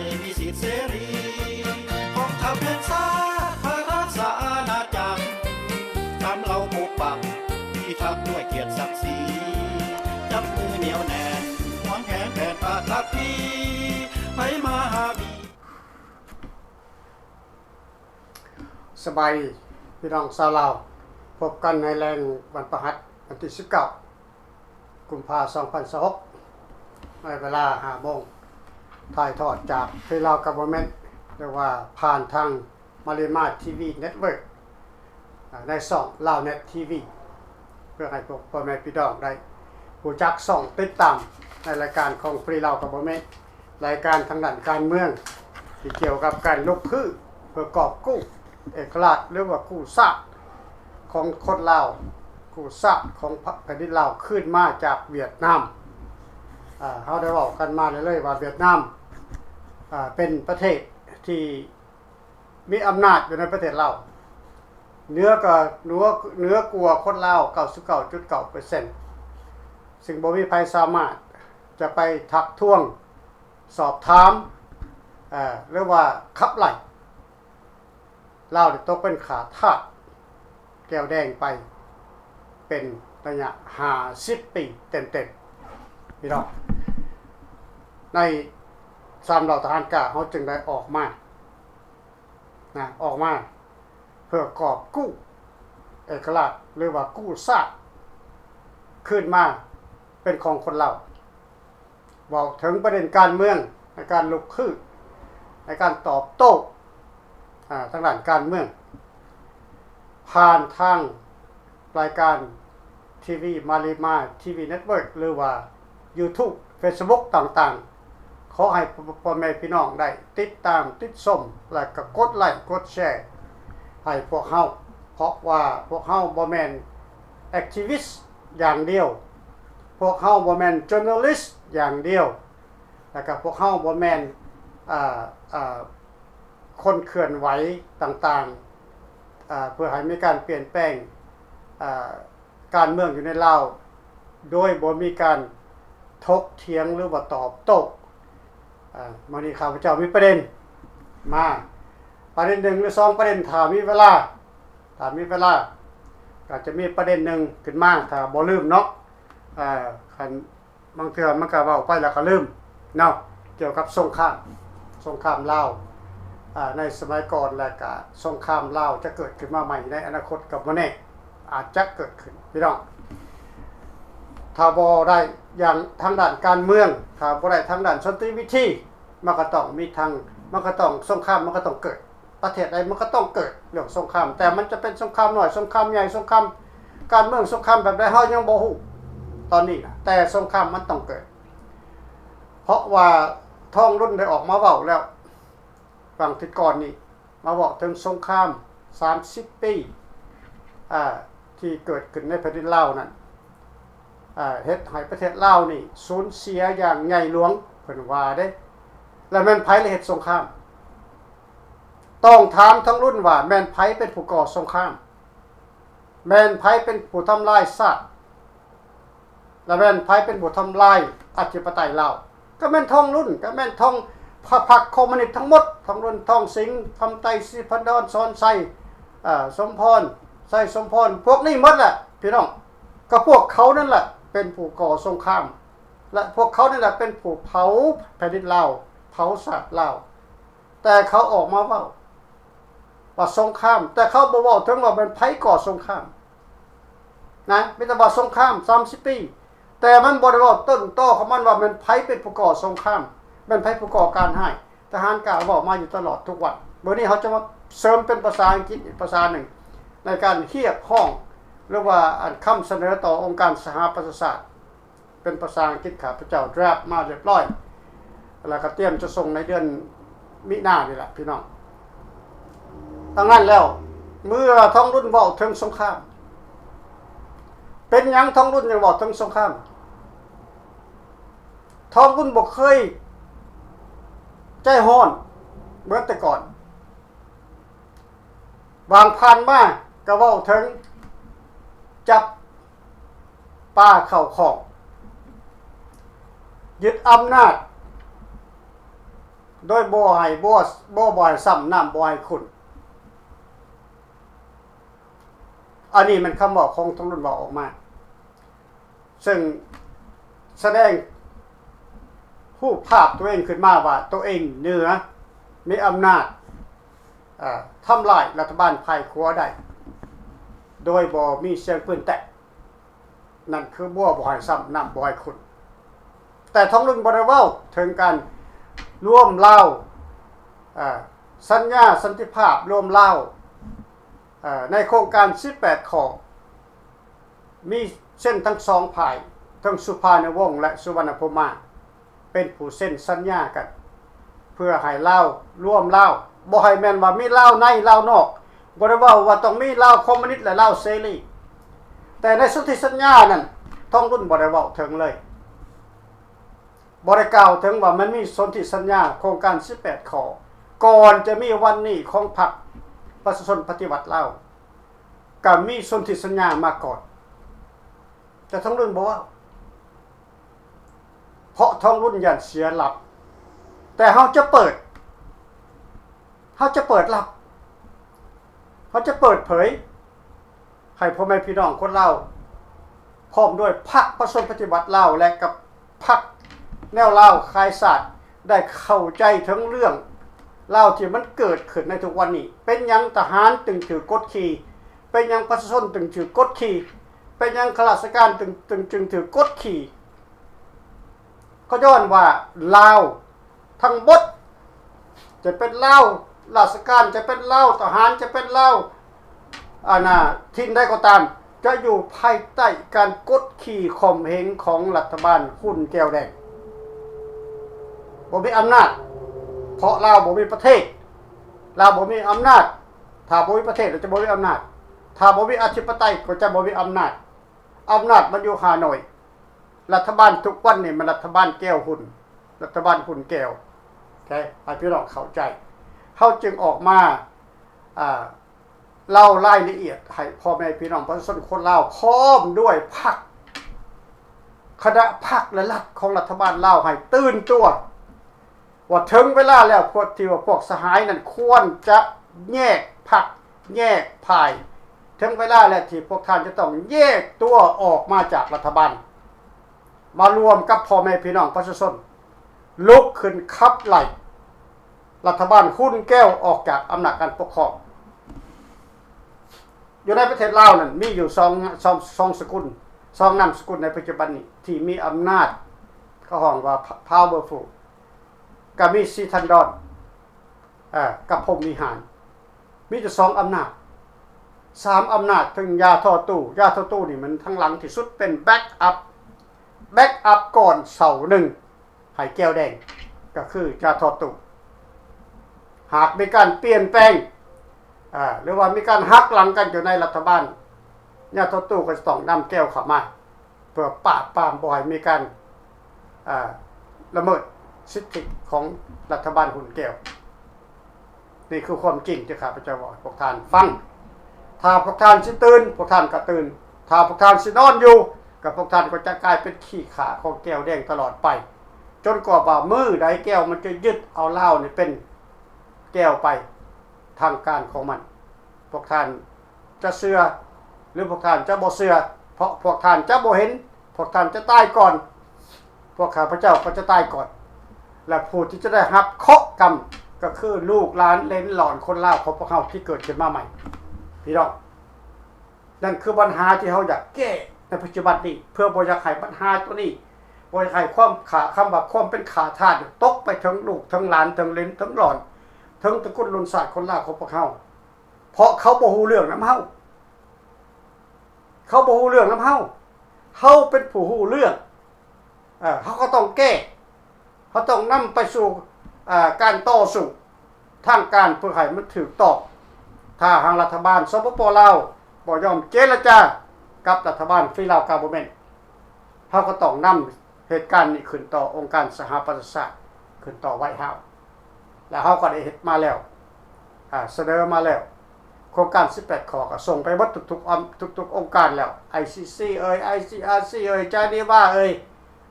ມີສິດເສລີ ກອງທັບແຫ່ງຊາດ ພະລາຊະອານາຈັກ ຕາມເຫຼົ່າປົກປັກ ພິທັກດ້ວຍກຽດສັກສີ ຈັບມືໜຽວແໜ້ນ ຫວງແຫນແຜນປະທັບພີ ໄພມະຫາວີ. ສະບາຍດີພີ່ນ້ອງຊາວລາວ, ພົບກັນໃນແລງວັນພະຫັດ ວັນທີສິບເກົ້າ ກຸມພາ ສອງພັນຊາວຫົກ ໃນເວລາຫ້າໂມງ, ຖ່າຍທອດຈາກ Free Lao Government ຫຼືວ່າຜ່ານທາງ Malima ທີ ວີ Network ໃນຊ່ອງ Lao Net ທີ ວີ ເພື່ອໃຫ້ພວກພໍ່ແມ່ພີ່ນ້ອງໄດ້ຮູ້ຈັກຊ່ອງຕິດຕາມໃນລາຍການຂອງ Free Lao Government ລາຍການທາງດ້ານການເມືອງ ທີ່ກ່ຽວກັບການລຸກຮືເພື່ອກອບກູ້ເອກະລາດ ຫຼືວ່າກູ້ຊາດຂອງຄົນລາວ, ກູ້ຊາດຂອງແຜ່ນດິນລາວຄືນມາຈາກຫວຽດນາມ. ເຮົາໄດ້ເວົ້າກັນມາເລື້ອຍໆວ່າຫວຽດນາມເປັນປະເທດທີ່ ມີອຳນາດຢູ່ໃນປະເທດລາວ ເໜືອກວ່າ ເໜືອ ເໜືອກວ່າຄົນລາວ ເກົ້າສິບເກົ້າຈຸດເກົ້າເປີເຊັນ ຊຶ່ງບໍ່ມີໃຜສາມາດຈະໄປທັກທ້ວງ ສອບຖາມ ເອີ ຫຼືວ່າຂັບໄລ່. ລາວໄດ້ຕົກເປັນຂ້າທາດແກວແດງໄປ ເປັນໄລຍະຫ້າສິບປີເຕັມໆ ພີ່ນ້ອງ. ໃນສາມເຫຼົ່າທະຫານກ້າ ເຮົາຈຶ່ງໄດ້ອອກມາ ນະ ອອກມາເພື່ອກອບກູ້ເອກະລາດ ຫຼືວ່າກູ້ຊາດຄືນມາເປັນຂອງຄົນລາວ. ເວົ້າເຖິງປະເດັນການເມືອງ ໃນການລຸກຄື ໃນການຕອບໂຕ້ ອາ ທາງດ້ານການເມືອງ ຜ່ານທາງລາຍການ ທີ ວີ Malima ທີ ວີ Network ຫຼືວ່າ YouTube Facebook ຕ່າງໆ. ຂໍໃຫ້ພໍ່ແມ່ພີ່ນ້ອງໄດ້ຕິດຕາມ ຕິດຊົມ ແລະ ກໍກົດໄລ ກົດແຊໃຫ້ພວກເຮົາ, ເພາະວ່າພວກເຮົາບໍ່ແມ່ນ activist ຢ່າງດຽວ, ພວກເຮົາບໍ່ແມ່ນ journalist ຢ່າງດຽວ, ແລະ ກໍພວກເຮົາບໍ່ແມ່ນ ອາ ອາ ຄົນເຄື່ອນໄຫວຕ່າງໆ ເພື່ອໃຫ້ມີການປ່ຽນແປງ ການເມືອງຢູ່ໃນລາວ ໂດຍບໍ່ມີການຖົກຖຽງ ຫຼືວ່າຕອບໂຕ້. ມື້ນີ້ຂ້າພະເຈົ້າມີປະເດັນມາ ປະເດັນໜຶ່ງ ຫຼື ສອງປະເດັນ ຖ້າມີເວລາ, ຖ້າມີເວລາ ກໍຈະມີປະເດັນໜຶ່ງຂຶ້ນມາ ຖ້າບໍ່ລືມເນາະ. ຄັນ ບາງເທື່ອມັນກໍເວົ້າໄປແລ້ວກໍລືມເນາະ ກ່ຽວກັບສົງຄາມ ສົງຄາມລາວ ອາ ໃນສະໄໝກ່ອນ ແລະກະສົງຄາມລາວຈະເກີດຂຶ້ນມາໃໝ່ໃນອະນາຄົດກໍບໍ່ແນ່ ອາດຈະເກີດຂຶ້ນ ພີ່ນ້ອງ. ຖ້າບໍ່ໄດ້ຢ່າງທາງດ້ານການເມືອງ ຖ້າບໍ່ໄດ້ທາງດ້ານສັນຕິວິທີ ມັນກໍຕ້ອງມີທາງ ມັນກໍຕ້ອງ ສົງຄາມມັນກໍຕ້ອງເກີດ. ປະເທດໃດມັນກໍຕ້ອງເກີດເລື່ອງສົງຄາມ ແຕ່ມັນຈະເປັນສົງຄາມນ້ອຍ ສົງຄາມໃຫຍ່ ສົງຄາມການເມືອງ ສົງຄາມແບບໃດ ເຮົາຍັງບໍ່ຮູ້ຕອນນີ້ນະ ແຕ່ສົງຄາມມັນຕ້ອງເກີດ. ເພາະວ່າທອງລຸນໄດ້ອອກມາເວົ້າແລ້ວ ຫວ່າງທິດກ່ອນນີ້ ມາເວົ້າເຖິງສົງຄາມສາມສິບປີ ອາ ທີ່ເກີດຂຶ້ນໃນແຜ່ນດິນລາວນັ້ນ ອາ ເຮັດໃຫ້ປະເທດລາວນີ້ສູນເສຍຢ່າງໃຫຍ່ຫຼວງ ເພິ່ນວ່າເດ້. ແລ້ວແມ່ນໃຜລະເຮັດສົງຄາມ? ຕ້ອງຖາມທອງລຸນວ່າແມ່ນໃຜເປັນຜູ້ກໍ່ສົງຄາມ? ແມ່ນໃຜເປັນຜູ້ທຳລາຍຊາດ? ແລະແມ່ນໃຜເປັນຜູ້ທຳລາຍອະທິປະໄຕລາວ? ກໍແມ່ນທອງລຸນ, ກໍແມ່ນທອງ ພະພັກຄອມມູນິດທັງໝົດ, ທອງລຸນ, ທອງສິງ, ຄຳໄຕ, ສີພັນດອນ, ສອນໄຊ, ເອີ ສົມພອນ, ໄຊສົມພອນ, ພວກນີ້ໝົດແຫຼະພີ່ນ້ອງ. ກໍພວກເຂົານັ້ນແຫຼະເປັນຜູ້ກໍ່ສົງຄາມ ແລະພວກເຂົານີ້ແຫຼະເປັນຜູ້ເຜົາແຜ່ນດິນລາວ, ເຜົາຊາດລາວ. ແຕ່ເຂົາອອກມາເວົ້າວ່າສົງຄາມ, ແຕ່ເຂົາບໍ່ເວົ້າເຖິງວ່າແມ່ນໃຜກໍ່ສົງຄາມນະ, ມີແຕ່ວ່າສົງຄາມສາມສິບປີ, ແຕ່ມັນບໍ່ໄດ້ເວົ້າຕົ້ນຕໍຂອງມັນວ່າແມ່ນໃຜເປັນຜູ້ກໍ່ສົງຄາມ, ແມ່ນໃຜຜູ້ກໍ່ການຮ້າຍ. ທະຫານກ້າເວົ້າມາຢູ່ຕະຫຼອດທຸກວັນ. ມື້ນີ້ເຮົາຈະມາເສີມເປັນພາສາອັງກິດອີກພາສາໜຶ່ງ ໃນການຮຽກຮ້ອງ ຫຼືວ່າອັນຄຳສະເໜີຕໍ່ອົງການສະຫະປະຊາຊາດ. ເປັນພາສາອັງກິດ, ຂ້າພະເຈົ້າ draft ມາຮຽບຮ້ອຍ ແລ້ວກໍຕຽມຈະສົ່ງໃນເດືອນມິນານີ້ແຫຼະພີ່ນ້ອງ. ດັ່ງນັ້ນແລ້ວ ເມື່ອທອງລຸນເວົ້າເຖິງສົງຄາມ, ເປັນຫຍັງທອງລຸນຍັງເວົ້າເຖິງສົງຄາມ? ທອງລຸນບໍ່ເຄີຍໃຈຮ້ອນເໝືອນແຕ່ກ່ອນ. ຫວ່າງຜ່ານມາກໍເວົ້າເຖິງຈັບປາເຂົ້າຄອກ, ຍຶດອຳນາດ ໂດຍບໍ່ໃຫ້ ບໍ່ ບໍ່ ບໍ່ໃຫ້ຊ້ຳນ້ຳບໍ່ໃຫ້ຂຸ້ນ. ອັນນີ້ແມ່ນຄຳເວົ້າຂອງທອງລຸນເວົ້າອອກມາ ເຊິ່ງສະແດງຮູບພາບຕົວເອງຂຶ້ນມາວ່າຕົວເອງເໜືອ ມີອຳນາດ ເອີ ທຳລາຍລັດຖະບານຝ່າຍຂວາໄດ້ ໂດຍບໍ່ມີສຽງປືນແຕກ. ນັ້ນຄືບົວບໍ່ໃຫ້ຊ້ຳ ນ້ຳບໍ່ໃຫ້ຂຸ້ນ. ແຕ່ທອງລຸນບໍ່ໄດ້ເວົ້າເຖິງການລວມລາວ ເອີ ສັນຍາສັນຕິພາບລວມລາວ ເອີ ໃນໂຄງການສິບແປດຂໍ້ ມີເຊັນທັງສອງຝ່າຍ ທັງສຸພານຸວົງ ແລະ ສຸວັນນະພູມມາ ເປັນຜູ້ເຊັນສັນຍາກັນ ເພື່ອໃຫ້ລາວລວມລາວ ບໍ່ໃຫ້ແມ່ນວ່າມີລາວໃນລາວນອກ. ບໍ່ໄດ້ເວົ້າວ່າຕ້ອງມີລາວຄອມມູນິດ ແລະ ລາວເສລີ, ແຕ່ໃນສົນທິສັນຍານັ້ນ ທອງລຸນບໍ່ໄດ້ເວົ້າເຖິງເລີຍ, ບໍ່ໄດ້ກ່າວເຖິງວ່າມັນມີສົນທິສັນຍາໂຄງການສິບແປດຂໍ້ ກ່ອນຈະມີວັນນີ້ຂອງພັກປະຊາຊົນປະຕິວັດລາວ ກໍມີສົນທິສັນຍາມາກ່ອນ. ແຕ່ທອງລຸນບໍ່ເວົ້າ ເພາະທອງລຸນຢ້ານເສຍລັບ. ແຕ່ເຮົາຈະເປີດ ເຮົາຈະເປີດລັບ ເຮົາຈະເປີດເຜີຍໃຫ້ພໍ່ແມ່ພີ່ນ້ອງຄົນລາວ ພ້ອມດ້ວຍພັກປະຊາຊົນປະຕິວັດລາວ ແລະ ກັບພັກແນວລາວຂາຍຊາດ ໄດ້ເຂົ້າໃຈເຖິງເລື່ອງລາວທີ່ມັນເກີດຂຶ້ນໃນທຸກວັນນີ້. ເປັນຫຍັງທະຫານຈຶ່ງຖືກກົດຂີ່? ເປັນຫຍັງປະຊາຊົນຈຶ່ງຖືກກົດຂີ່? ເປັນຫຍັງຂ້າລາຊະການຈຶ່ງ ຈຶ່ງ ຈຶ່ງຖືກກົດຂີ່? ກໍຍ້ອນວ່າລາວທັງໝົດ ຈະເປັນລາວລາຊະການ ຈະເປັນລາວທະຫານ ຈະເປັນລາວ ອັນນ່າ ຖິ່ນໃດກໍຕາມ ຈະຢູ່ພາຍໃຕ້ການກົດຂີ່ຂົ່ມເຫງຂອງລັດຖະບານຮຸ່ນແກ້ວແດງ. ບໍ່ມີອຳນາດ ເພາະລາວບໍ່ມີປະເທດ ລາວບໍ່ມີອຳນາດ. ຖ້າບໍ່ມີປະເທດ ລາວຈະບໍ່ມີອຳນາດ. ຖ້າບໍ່ມີອະທິປະໄຕ ກໍຈະບໍ່ມີອຳນາດ. ອຳນາດມັນຢູ່ຮ່າໂນ້ຍ. ລັດຖະບານທຸກວັນນີ້ມັນລັດຖະບານແກ້ວຮຸ່ນ ລັດຖະບານຮຸ່ນແກ້ວ. ໂອເຄ ໃຫ້ພີ່ນ້ອງເຂົ້າໃຈ. ເຮົາຈຶ່ງອອກມາ ອ່າ ເລົ່າລາຍລະອຽດໃຫ້ພໍ່ແມ່ພີ່ນ້ອງປະຊາຊົນຄົນລາວ ພ້ອມດ້ວຍພັກ ຄະນະພັກ ແລະ ລັດຂອງລັດຖະບານລາວໃຫ້ຕື່ນຕົວ ວ່າເຖິງເວລາແລ້ວ ພວກທີ່ວ່າພວກສະຫາຍນັ້ນຄວນຈະແຍກພັກ ແຍກຝ່າຍ. ເຖິງເວລາແລ້ວທີ່ພວກທ່ານຈະຕ້ອງແຍກຕົວອອກມາຈາກລັດຖະບານ ມາລວມກັບພໍ່ແມ່ພີ່ນ້ອງປະຊາຊົນ ລຸກຂຶ້ນຂັບໄລ່ລັດຖະບານຮຸ່ນແກ້ວອອກຈາກອຳນາດການປົກຄອງ. ຢູ່ໃນປະເທດລາວນັ້ນມີຢູ່ສອງ ສອງ ສອງສະກຸນ ສອງນາມສະກຸນໃນປັດຈຸບັນນີ້ທີ່ມີອຳນາດ ເຂົາຮ້ອງວ່າ ພາວເວີຟູ ກໍມີສີທັນດອນ ເອີ ກັບພົມວິຫານ. ມີແຕ່ສອງອຳນາດ ສາມອຳນາດ ເຖິງຢ່າທໍ່ຕູ້ ຢ່າທໍ່ຕູ້ນີ້ມັນທາງຫຼັງທີ່ສຸດ ເປັນແບັກອັບ ແບັກອັບກ່ອນເສົາໜຶ່ງໃຫ້ແກ້ວແດງ ກໍຄືຢ່າທໍ່ຕູ້. ຫາກມີການປ່ຽນແປງ ເອີ ຫຼືວ່າມີການຫັກຫຼັງກັນຢູ່ໃນລັດຖະບານ ຍ່າໂຕຕູ້ກໍຈະຕ້ອງນຳແກ້ວເຂົ້າມາ ເພື່ອປາບປາມບໍ່ໃຫ້ມີການ ເອີ ລະເມີດສິດທິຂອງລັດຖະບານຮຸ່ນແກ້ວ. ນີ້ຄືຄວາມຈິງທີ່ຂ້າພະເຈົ້າເວົ້າໃຫ້ພວກທ່ານຟັງ. ຖ້າພວກທ່ານຊິຕື່ນ ພວກທ່ານກໍຕື່ນ, ຖ້າພວກທ່ານຊິນອນຢູ່ ກໍພວກທ່ານກໍຈະກາຍເປັນຂີ້ຂ້າຂອງແກ້ວແດງຕະຫຼອດໄປ ຈົນກວ່າວ່າມື້ໃດແກ້ວມັນຈະຍຶດເອົາລາວນີ້ເປັນແກ້ວໄປ ທາງການຂອງມັນ. ພວກທ່ານຈະເຊື່ອ ຫຼື ພວກທ່ານຈະບໍ່ເຊື່ອ ເພາະພວກທ່ານຈະບໍ່ເຫັນ, ພວກທ່ານຈະຕາຍກ່ອນ, ພວກຂ້າພະເຈົ້າກໍຈະຕາຍກ່ອນ ແລະ ຜູ້ທີ່ຈະໄດ້ຮັບເຄາະກຳກໍຄືລູກຫຼານເຫຼັນຫຼອນຄົນລາວຂອງພວກເຮົາທີ່ເກີດຂຶ້ນມາໃໝ່. ພີ່ນ້ອງ, ນັ້ນຄືບັນຫາທີ່ເຮົາຢາກແກ້ໃນປັດຈຸບັນນີ້ ເພື່ອບໍ່ຢາກໃຫ້ບັນຫາໂຕນີ້ ບໍ່ຢາກໃຫ້ຄວາມຂ້າ ຄຳວ່າຄວາມເປັນຂ້າທາດຕົກໄປເຖິງລູກເຖິງຫຼານ ເຖິງເຫຼັນເຖິງຫຼອນ ເຖິງຕະກຸນລຸນຊາດຄົນລາວຂອງພວກເຮົາ. ເພາະເຂົາບໍ່ຮູ້ເລື່ອງນຳເຮົາ ເຂົາບໍ່ຮູ້ເລື່ອງນຳເຮົາ ເຮົາເປັນຜູ້ຮູ້ເລື່ອງ. ເອີ ເຮົາກໍຕ້ອງແກ້ ເຮົາຕ້ອງນຳໄປສູ່ ເອີ ການຕໍ່ສູ້ທາງການເພື່ອໃຫ້ມັນຖືກຕ້ອງ. ຖ້າຫາກລັດຖະບານ ສປປ ລາວ ບໍ່ຍອມເຈລະຈາກັບລັດຖະບານ Free Lao Government ເຮົາກໍຕ້ອງນຳເຫດການນີ້ຂຶ້ນຕໍ່ອົງການສະຫະປະຊາຊາດ ຂຶ້ນຕໍ່ White House ແລະ ເຮົາກໍໄດ້ເຮັດມາແລ້ວ ອາ ສະເໜີມາແລ້ວ. ໂຄງການສິບແປດຂໍ້ກໍສົ່ງໄປໝົດທຸກໆ ອຳ ທຸກໆອົງການແລ້ວ ໄອຊີຊີ ເອີຍ ໄອຊີອາຊີ ເອີຍ ເຈນີວາ ເອີຍ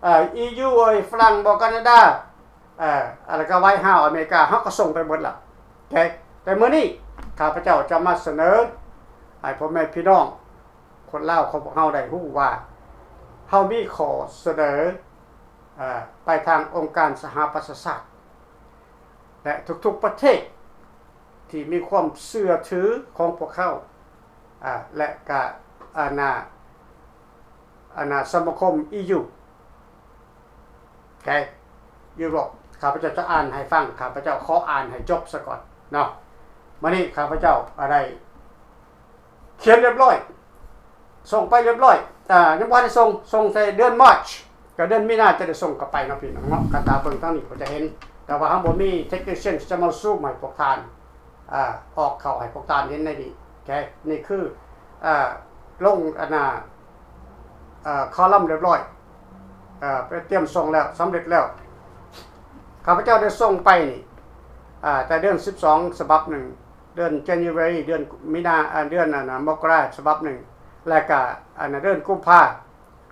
ເອີ ອີຢູ ເອີຍ ຝຣັ່ງບໍ ການາດາ ເອີ ແລ້ວກໍໄວເຮົາ ອາເມລິກາ ເຮົາກໍສົ່ງໄປໝົດລະ. ໂອເຄ ແຕ່ມື້ນີ້ຂ້າພະເຈົ້າຈະມາສະເໜີໃຫ້ພໍ່ແມ່ພີ່ນ້ອງຄົນລາວຂອງພວກເຮົາໄດ້ຮູ້ວ່າ ເຮົາມີຂໍ້ສະເໜີ ເອີ ໄປທາງອົງການສະຫະປະຊາຊາດ ແລະ ທຸກໆປະເທດທີ່ມີຄວາມເຊື່ອຖືຂອງພວກເຮົາ ອາ ແລະ ກະ ອາ ນາ ອາ ນາ ສະມາຄົມ ອີຢູ ໂອເຄ ຢູໂຣບ. ຂ້າພະເຈົ້າຈະອ່ານໃຫ້ຟັງ, ຂ້າພະເຈົ້າຂໍອ່ານໃຫ້ຈົບສາກ່ອນເນາະ. ມື້ນີ້ຂ້າພະເຈົ້າ ອາ ໄດ້ ຂຽນລຽບລ້ອຍ ສົ່ງໄປລຽບລ້ອຍ ອາ ຍັງບໍ່ທັນໄດ້ສົ່ງ ສົ່ງໃສ່ເດືອນ March ກໍເດືອນມີນາຈະໄດ້ສົ່ງກັບໄປເນາະພີ່ນ້ອງເນາະ. ຄັນຖ້າເບິ່ງທາງນີ້ກໍຈະເຫັນ ແຕ່ວ່າເຮົາບໍ່ມີ technician ຈະມາຊູມໃຫ້ພວກທ່ານ ອາ ອອກເຂົ້າໃຫ້ພວກທ່ານເຫັນໃນນີ້. ໂອເຄ ນີ້ຄື ອາ ລົງ ອາ ນາ ອາ ຄອລັມລຽບລ້ອຍ ອາ ໄປຕຽມສົ່ງແລ້ວ ສຳເລັດແລ້ວ. ຂ້າພະເຈົ້າໄດ້ສົ່ງໄປນີ້ ອາ ແຕ່ເດືອນສິບສອງສະບັບໜຶ່ງ ເດືອນ January ເດືອນມີນາ ອາ ເດືອນ ອາ ນາ ມົກກະລາສະບັບໜຶ່ງ ແລະກະ ອາ ນາ ເດືອນກຸມພາ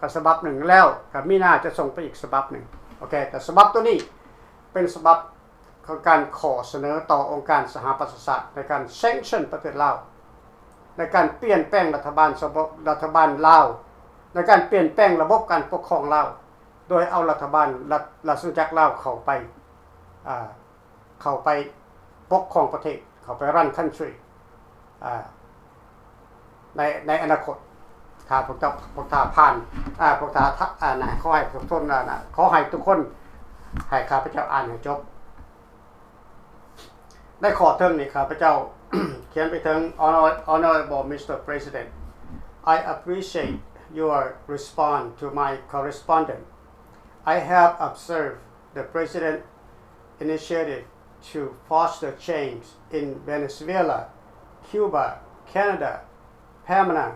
ກໍສະບັບໜຶ່ງ ແລ້ວກໍມີນາຈະສົ່ງໄປອີກສະບັບໜຶ່ງ. ໂອເຄ ແຕ່ສະບັບໂຕນີ້ເປັນສະບັບຂອງການຂໍສະເໜີຕໍ່ອົງການສະຫະປະຊາຊາດໃນການ sanction ປະເທດລາວ ໃນການປ່ຽນແປງລັດຖະບານ ລັດຖະບານລາວ ໃນການປ່ຽນແປງລະບົບການປົກຄອງລາວ ໂດຍເອົາລັດຖະບານ ລັດ ລັດສະຈັກລາວເຂົ້າໄປ ອາ ເຂົ້າໄປປົກຄອງປະເທດ ເຂົ້າໄປ run country ອາ ໃນ ໃນອະນາຄົດ ຖ້າພວກເຈົ້າ ພວກທ່ານຜ່ານ ອາ ພວກທ່ານ ອາ ນະ ຂໍໃຫ້ທຸກຄົນ ອາ ນະ ຂໍໃຫ້ທຸກຄົນ ໃຫ້ຂ້າພະເຈົ້າອ່ານໃຫ້ຈົບ. ໃນຂໍ້ເທິງນີ້ ຂ້າພະເຈົ້າຂຽນໄປເຖິງ Honor- Honorable Mister President, I appreciate your response to my correspondence. I have observed the President's initiative to foster change in Venezuela, Cuba, Canada, Panama,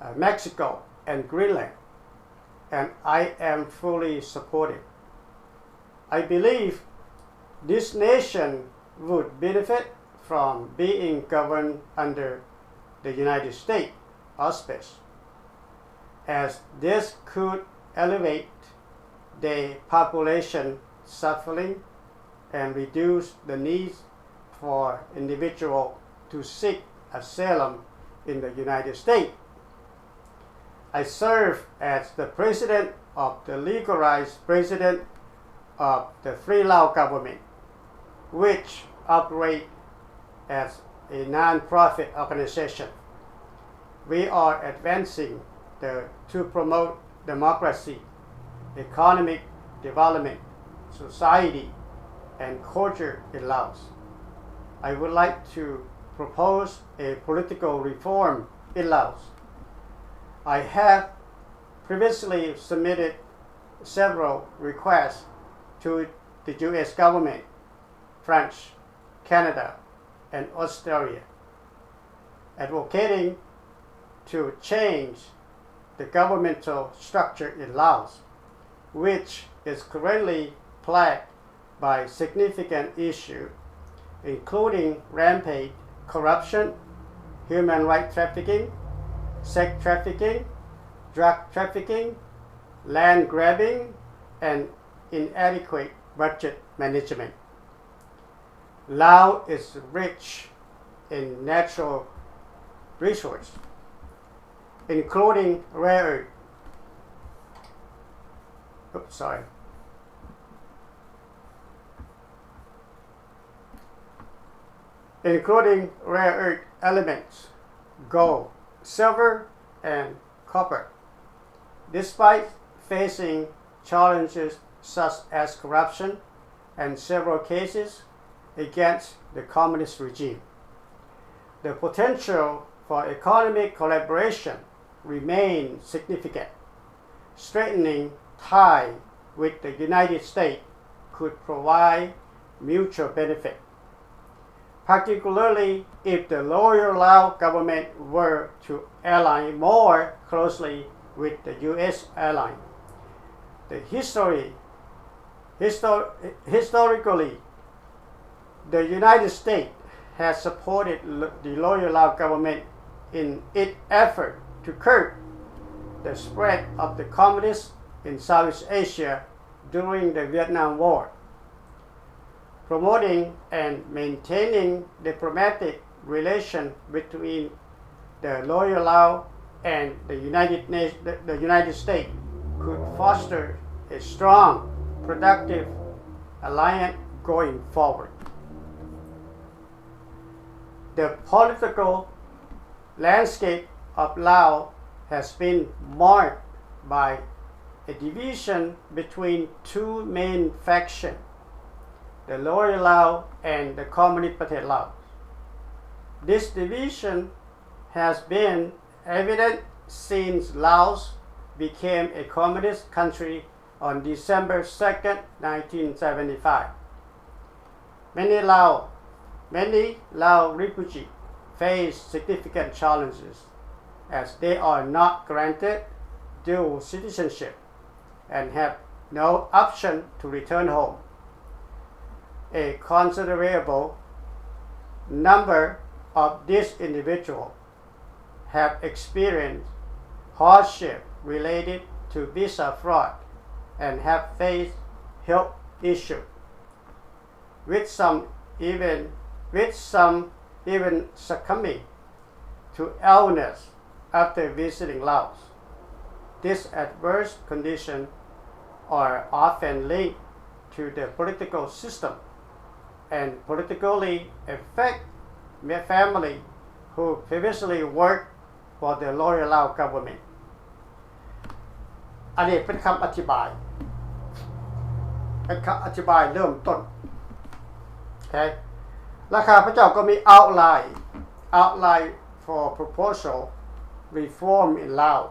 uh, Mexico, and Greenland, and I am fully supportive. I believe this nation would benefit from being governed under the United States auspice, as this could alleviate the population suffering and reduce the need for individual to seek asylum in the United States. I serve as the president of the legalized president of the Free Lao Government, which operate as a non-profit organization. We are advancing the, to promote democracy, economic development, society, and culture in Laos. I would like to propose a political reform in Laos. I have previously submitted several requests to the U S government, France, Canada, and Australia, advocating to change the governmental structure in Laos, which is currently plagued by significant issues, including rampant corruption, human rights trafficking, sex trafficking, drug trafficking, land grabbing, and inadequate budget management. Laos is rich in natural resources, including rare earth, oops, sorry, including rare earth elements, gold, silver, and copper. Despite facing challenges such as corruption and several cases against the communist regime, the potential for economic collaboration remains significant. Strengthening ties with the United States could provide mutual benefit, particularly if the loyal Lao government were to ally more closely with the U S ally. The history, histo- historically, the United States has supported lo- the loyal Lao government in its effort to curb the spread of the communists in Southeast Asia during the Vietnam War. promoting and maintaining diplomatic relation between the Royal Lao and the United Na- the, the United States could foster a strong, productive alliance going forward. The political landscape of Laos has been marked by a division between two main factions, the Royal Lao and the Communist Party Laos. This division has been evident since Laos became a communist country on December second, nineteen seventy-five. Many Lao, many Lao refugees face significant challenges as they are not granted dual citizenship and have no option to return home. A considerable number of these individuals have experienced hardship related to visa fraud and have faced health issues, with some even with some even succumbing to illness after visiting Laos. These adverse conditions are often linked to the political system and politically affect family who previously worked for the Royal Lao government. ອັນນີ້ເປັນຄຳອະທິບາຍ ເປັນຄຳອະທິບາຍເລີ່ມຕົ້ນ. ໂອເຄ ແລະ ຂ້າພະເຈົ້າກໍມີ outline outline for proposal reform in Laos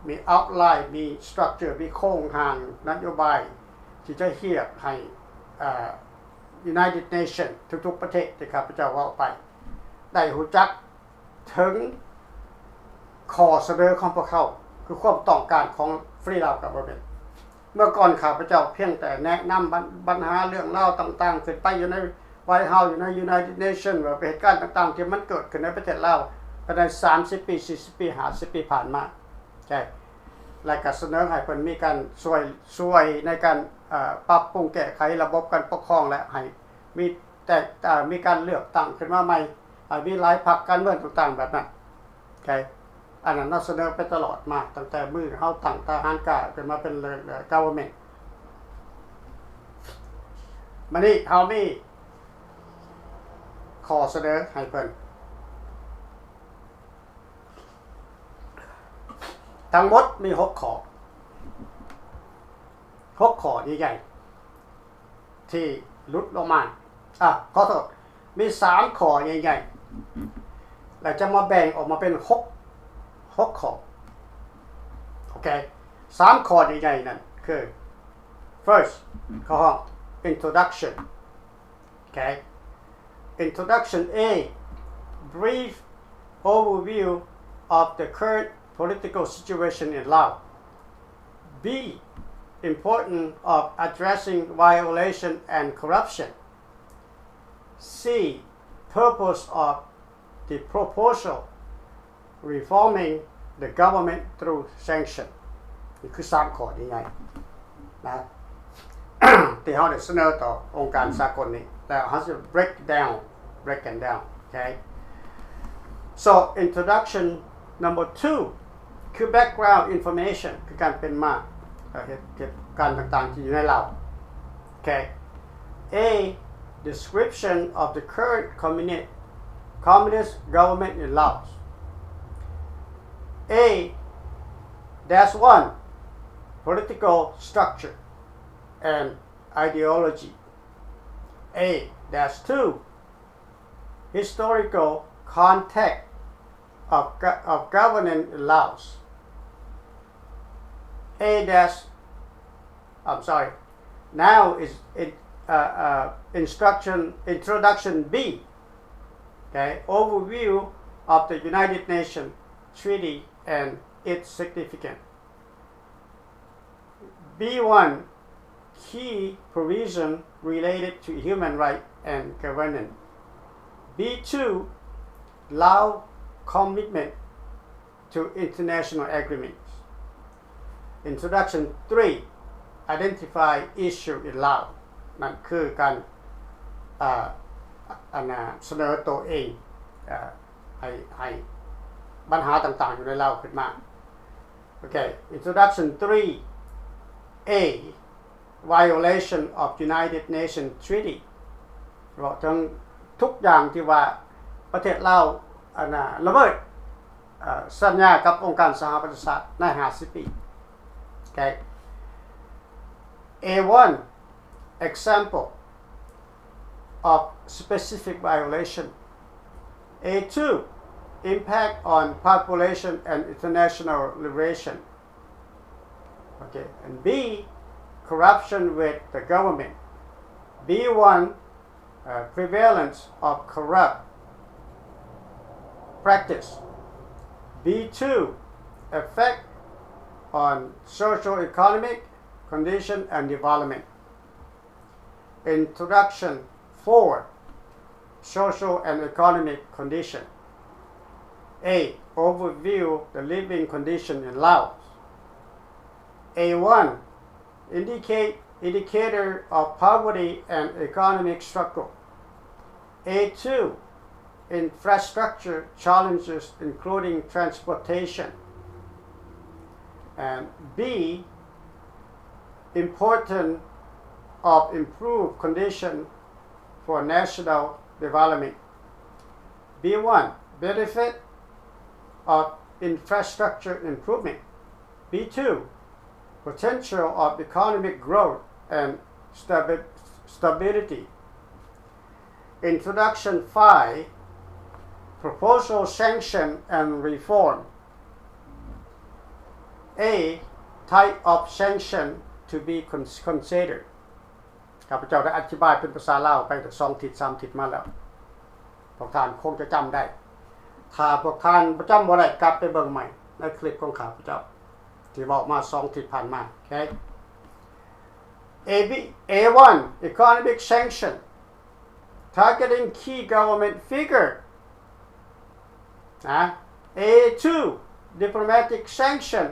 ມີ outline ມີ structure ມີໂຄງຮ່າງນະໂຍບາຍ ທີ່ຈະຮຽກໃຫ້ ເອີ United Nations ທຸກໆປະເທດທີ່ຂ້າພະເຈົ້າເວົ້າໄປ ໄດ້ຮູ້ຈັກເຖິງຂໍ້ສະເໜີຂອງພວກເຮົາ ຄືຄວາມຕ້ອງການຂອງ Free Lao Government. ເມື່ອກ່ອນຂ້າພະເຈົ້າພຽງແຕ່ແນະນຳບັນ ບັນຫາເລື່ອງລາວຕ່າງໆ ຂຶ້ນໄປຢູ່ໃນ White House ຢູ່ໃນ United Nations ວ່າເປັນເຫດການຕ່າງໆ ທີ່ມັນເກີດຂຶ້ນໃນປະເທດລາວ ພາຍໃນສາມສິບປີ ສີ່ສິບປີ ຫ້າສິບປີຜ່ານມາ. ໃຊ່ ແລະ ກໍສະເໜີໃຫ້ເພິ່ນມີການຊ່ວຍ ຊ່ວຍໃນການ ເອີ ປັບປຸງແກ້ໄຂລະບົບການປົກຄອງ ແລະ ໃຫ້ມີແຕ່ ເອີ ມີການເລືອກຕັ້ງຂຶ້ນມາໃໝ່ ໃຫ້ມີຫຼາຍພັກການເມືອງຕ່າງໆ ແບບນັ້ນ. ໂອເຄ ອັນນັ້ນເຮົາສະເໜີໄປຕະຫຼອດມາ ຕັ້ງແຕ່ມື້ເຮົາຕັ້ງທະຫານກ້າຂຶ້ນມາເປັນ Government. ບາດນີ້ເຮົາມີຂໍ້ສະເໜີໃຫ້ເພິ່ນ ທັງໝົດມີຫົກຂໍ້ ຫົກຂໍ້ໃຫຍ່ໆ ທີ່ຫຼຸດລົງມາ ອ່າ ຂໍໂທດ ມີສາມຂໍ້ໃຫຍ່ໆ ແລ້ວຈະມາແບ່ງອອກມາເປັນຫົກ ຫົກຂໍ້. ໂອເຄ ສາມຂໍ້ໃຫຍ່ໆ ນັ້ນຄື first ເຂົາຮ້ອງ introduction. Okay. Introduction. A, brief overview of the current political situation in Laos. B, importance of addressing violation and corruption. C, purpose of the proposal reforming the government through sanction. ນີ້ຄືສາມຂໍ້ໃຫຍ່ໆ ນະ ທີ່ເຮົາໄດ້ສະເໜີຕໍ່ອົງການສາກົນນີ້ ແລ້ວເຮົາຊິ break down break it down. Okay, so introduction number two ຄື background information ຄືການເປັນມາ ເຫດ ເຫດການຕ່າງໆ ທີ່ຢູ່ໃນລາວ. Okay, A, description of the current communi- communist government in Laos. A dash one, political structure and ideology. A dash two, historical context of go- of governance in Laos. A dash, I'm sorry, now is in, uh, uh, instruction, introduction B. Okay, overview of the United Nations Treaty and its significance. B one, key provision related to human rights and governance. B two, Lao commitment to international agreements. Introduction three, identify issue in Laos. ນັ້ນຄືການ ອ່າ ອັນນ່າ ສະເໜີໂຕເອງ ເອີ ໃຫ້ ໃຫ້ບັນຫາຕ່າງໆຢູ່ໃນລາວຂຶ້ນມາ. ໂອເຄ Introduction three A Violation of United Nations Treaty ເວົ້າເຖິງທຸກຢ່າງທີ່ວ່າປະເທດລາວ ອັນນ່າ ລະເມີດ ເອີ ສັນຍາກັບອົງການສະຫະປະຊາຊາດໃນຫ້າສິບປີ. ໂອເຄ A one Example of specific violation. A two Impact on population and international relation. Okay, and B Corruption with the government. B one uh, Prevalence of corrupt practice. B two Effect on socio-economic condition and development. Introduction four Social and economic condition. A Overview the living condition in Laos. A one Indicate indicator of poverty and economic struggle. A two Infrastructure challenges including transportation. And B Important of improved condition for national development. B one Benefit of infrastructure improvement. B two Potential of economic growth and stabi- stability. Introduction five Proposal Sanction and Reform. A Type of sanction to be con- considered. ຂ້າພະເຈົ້າໄດ້ອະທິບາຍເປັນພາສາລາວໄປສອງທິດສາມທິດມາແລ້ວ ພວກທ່ານຄົງຈະຈຳໄດ້. ຖ້າພວກທ່ານຈຳບໍ່ໄດ້ ກັບໄປເບິ່ງໃໝ່ໃນຄລິບຂອງຂ້າພະເຈົ້າ ທີ່ເວົ້າມາສອງທິດຜ່ານມາ. ໂອເຄ A B A one Economic Sanction Targeting Key Government Figure ນະ A two Diplomatic Sanction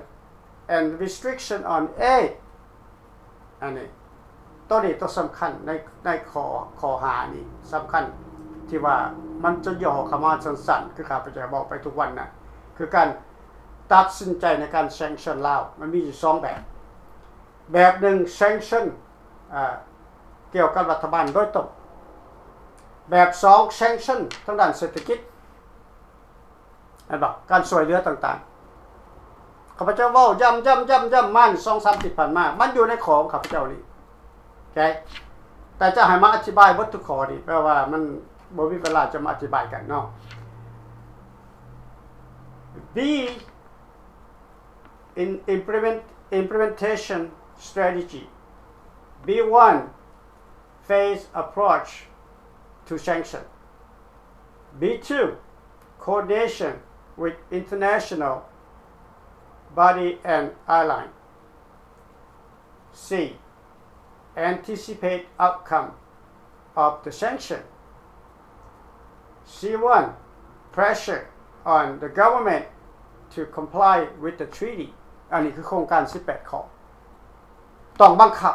and Restriction on Aid. ອັນນີ້ ໂຕນີ້ໂຕສຳຄັນໃນ ໃນຂໍ້ ຂໍ້ຫ້ານີ້ສຳຄັນ ທີ່ວ່າມັນຈະຫຍໍ້ເຂົ້າມາສັ້ນໆ ຄືຂ້າພະເຈົ້າເວົ້າໄປທຸກວັນນະ ຄືການຕັດສິນໃຈໃນການ sanction ລາວ ມັນມີຢູ່ສອງແບບ. ແບບໜຶ່ງ sanction ເອີ ກ່ຽວກັບລັດຖະບານໂດຍຕົງ. ແບບສອງ sanction ທາງດ້ານເສດຖະກິດ ແມ່ນບໍ່? ການຊ່ວຍເຫຼືອຕ່າງໆ ຂ້າພະເຈົ້າເວົ້າຢ້ຳໆໆໆມານີ້ ສອງສາມທິດຜ່ານມາ ມັນຢູ່ໃນຂໍ້ຂອງຂ້າພະເຈົ້ານີ້. ໂອເຄ ແຕ່ຈະໃຫ້ມາອະທິບາຍເບິດທຸກຂໍ້ນີ້ ແປວ່າມັນບໍ່ມີເວລາຈະມາອະທິບາຍກັນເນາະ. B In implement implementation strategy. B one Phase approach to sanction. B two Coordination with international body and ally. C Anticipate outcome of the sanction. C one Pressure on the government to comply with the treaty. ອັນນີ້ຄືໂຄງການສິບແປດຂໍ້ ຕ້ອງບັງຄັບ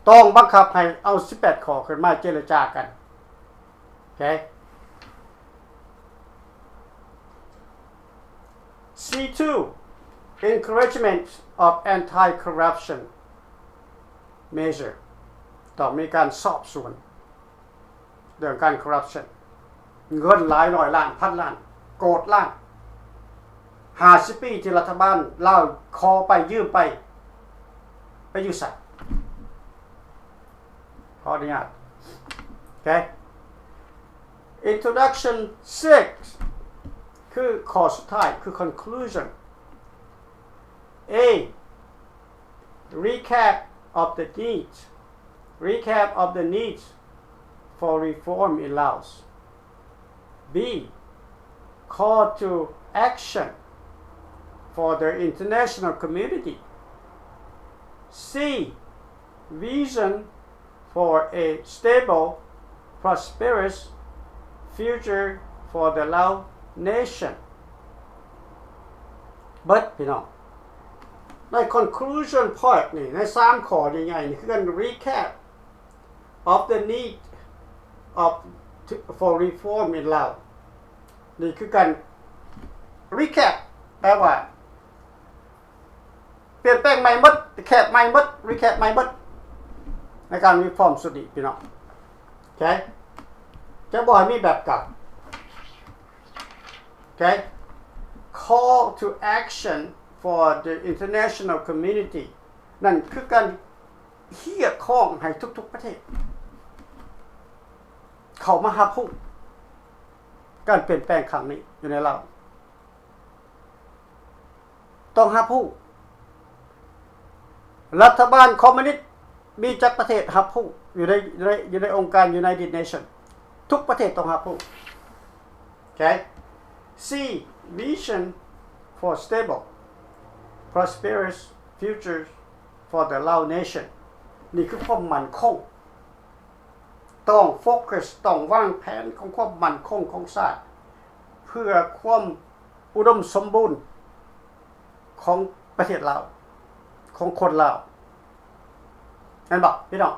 ຕ້ອງບັງຄັບໃຫ້ເອົາສິບແປດຂໍ້ຂຶ້ນມາເຈລະຈາກັນ. ໂອເຄ C two Encouragement of anti-corruption measure. ຕ້ອງມີການສອບສວນເລື່ອງການຄໍຣັບຊັນ ເງິນຫຼາຍຮ້ອຍລ້ານ ພັນລ້ານ ໂກດລ້ານ ຫ້າສິບປີທີ່ລັດຖະບານລາວຂໍໄປ ຢືມໄປ ໄປຢູ່ໃສ? ຂໍອະນຸຍາດ. ໂອເຄ Introduction six ຄືຂໍ້ສຸດທ້າຍ ຄື conclusion. A Recap of the needs. Recap of the needs for reform in Laos. B Call to action for the international community. C Vision for a stable, prosperous future for the Lao nation. ເບິດ ພີ່ນ້ອງ. ໃນ conclusion part ນີ້ ໃນສາມຂໍ້ໃຫຍ່ໆນີ້ ຄືການ recap of the need of for reform in Lao ນີ້ຄືການ recap ແປວ່າ ປ່ຽນແປງໃໝ່ໝົດ ແຄບໃໝ່ໝົດ recap ໃໝ່ໝົດ ໃນການ reform ຊຸດນີ້ພີ່ນ້ອງ ໂອເຄ ຈະບໍ່ໃຫ້ມີແບບເກົ່າ ໂອເຄ Call to action for the international community ນັ້ນຄືການຮຽກຮ້ອງໃຫ້ທຸກໆປະເທດ ເຂົ້າມາຮັບຮູ້ການປ່ຽນແປງຄັ້ງນີ້ຢູ່ໃນລາວ. ຕ້ອງຮັບຮູ້ ລັດຖະບານຄອມມູນິດມີຈັກປະເທດຮັບຮູ້ຢູ່ໃນ ຢູ່ໃນ ຢູ່ໃນອົງການ United Nation ທຸກປະເທດຕ້ອງຮັບຮູ້ ໂອເຄ C Vision for stable prosperous future for the Lao nation ນີ້ຄືຄວາມໝັ້ນຄົງ ຕ້ອງໂຟກັສ ຕ້ອງວາງແຜນຂອງຄວາມໝັ້ນຄົງຂອງຊາດ ເພື່ອຄວາມອຸດົມສົມບູນຂອງປະເທດລາວ ຂອງຄົນລາວ ແມ່ນບໍ່ພີ່ນ້ອງ?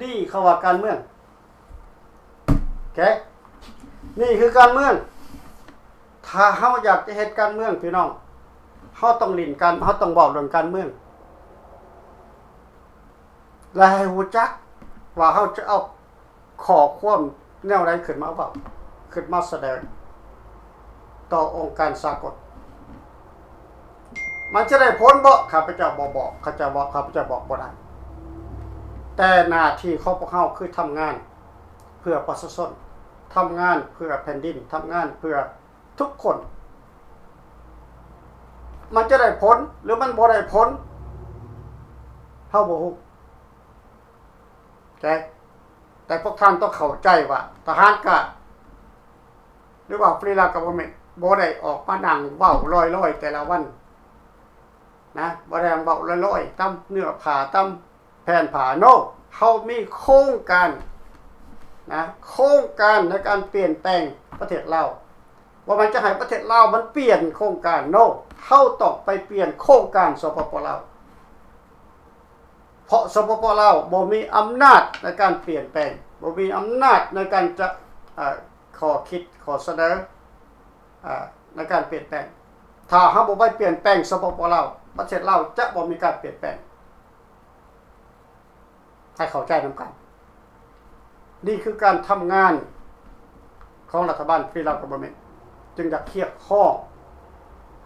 ນີ້ເຂົາວ່າການເມືອງ ໂອເຄ ນີ້ຄືການເມືອງ ຖ້າເຮົາຢາກຈະເຮັດການເມືອງພີ່ນ້ອງ ເຮົາຕ້ອງຫຼິ້ນກັນ ເຮົາຕ້ອງເວົ້າເລື່ອງການເມືອງ ແລະ ໃຫ້ຮູ້ຈັກວ່າເຮົາຈະເອົາຂໍ້ຄວາມແນວໃດຂຶ້ນມາເວົ້າ ຂຶ້ນມາສະແດງຕໍ່ອົງການສາກົນ ມັນຈະໄດ້ຜົນບໍ່? ຂ້າພະເຈົ້າບໍ່ບອກ ຂ້າເຈົ້າບໍ່ ຂ້າພະເຈົ້າບອກບໍ່ໄດ້ ແຕ່ໜ້າທີ່ຂອງພວກເຮົາຄືທຳງານເພື່ອປະຊາຊົນ ທຳງານເພື່ອແຜ່ນດິນ ທຳງານເພື່ອ ທຸກຄົນ ມັນຈະໄດ້ຜົນ ຫຼື ມັນບໍ່ໄດ້ຜົນ ເຮົາບໍ່ຮູ້ ແຕ່ ແຕ່ພວກທ່ານຕ້ອງເຂົ້າໃຈວ່າ ທະຫານການ ຫຼືວ່າ Free Lao Government ບໍ່ໄດ້ອອກມານັ່ງເວົ້າລອຍໆແຕ່ລະວັນນະ ບໍ່ໄດ້ເວົ້າລອຍໆຕາມເນື້ອຜ້າ ຕາມ ແຜນຜາໂນ ເຮົາມີໂຄງການນະ ໂຄງການໃນການປ່ຽນແປງປະເທດລາວ ບໍ່ແມ່ນຈະໃຫ້ປະເທດລາວມັນປ່ຽນໂຄງການໂນ ເຮົາຕ້ອງໄປປ່ຽນໂຄງການ ສປປ ລາວ ເພາະ ສປປ ລາວ ບໍ່ມີອຳນາດໃນການປ່ຽນແປງ ບໍ່ມີອຳນາດໃນການຈະ ເອີ ຂໍ້ຄິດຂໍ້ສະເໜີ ເອີ ໃນການປ່ຽນແປງ ຖ້າເຮົາບໍ່ໄປປ່ຽນແປງ ສປປ ລາວ ປະເທດລາວຈະບໍ່ມີການປ່ຽນແປງ ໃຫ້ເຂົ້າໃຈນຳກັນ ນີ້ຄືການທຳງານຂອງລັດຖະບານ Free Lao Government ຈຶ່ງຢາກຮຽກຮ້ອງ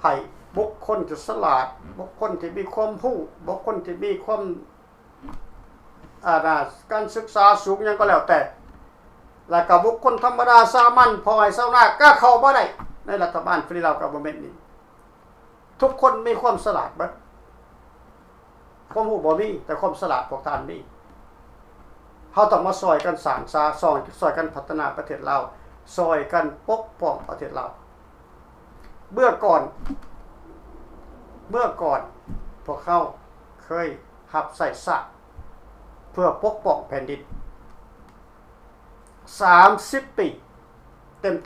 ໃຫ້ບຸກຄົນທີ່ສະຫຼາດ ບຸກຄົນທີ່ມີຄວາມຮູ້ ບຸກຄົນທີ່ມີຄວາມ ອາ ການສຶກສາສູງຫຍັງກໍແລ້ວແຕ່ ແລ້ວກໍບຸກຄົນທຳມະດາສາມັນ ພໍ່ໄຮ່ຊາວນາ ກໍເຂົ້າມາໄດ້ໃນລັດຖະບານ Free Lao Government ນີ້. ທຸກຄົນມີຄວາມສະຫຼາດເບິດ ຄວາມຮູ້ບໍ່ມີ ແຕ່ຄວາມສະຫຼາດພວກທ່ານມີ. ເຮົາຕ້ອງມາຊ່ອຍກັນສ້າງສາ ຊ່ອຍ ຊ່ອຍກັນພັດທະນາປະເທດລາວ ຊ່ອຍກັນປົກປ້ອງປະເທດລາວ. ເມື່ອກ່ອນ ເມື່ອກ່ອນພວກເຮົາເຄີຍຮັບໃຊ້ຊາດເພື່ອປົກປ້ອງແຜ່ນດິນ ສາມສິບປີເຕັມໆ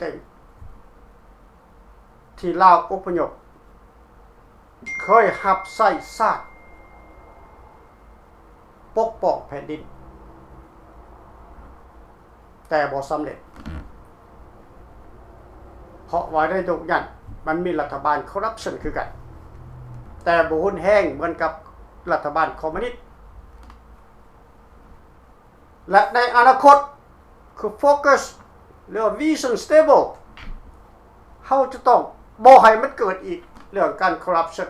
ທີ່ລາວອົບພະຍົບ ເຄີຍຮັບໃຊ້ຊາດ ປົກປ້ອງແຜ່ນດິນ ແຕ່ບໍ່ສຳເລັດ ເພາະວ່າໃນຍຸກນັ້ນມັນມີລັດຖະບານຄໍຣັບຊັນຄືກັນ ແຕ່ບໍ່ຮຸນແຮງເໝືອນກັບລັດຖະບານຄອມມູນິດ. ແລະ ໃນອະນາຄົດ ຄືໂຟກັສ ຫຼືວ່າ Vision Stable ເຮົາຈະຕ້ອງບໍ່ໃຫ້ມັນເກີດອີກ ເລື່ອງການຄໍຣັບຊັນ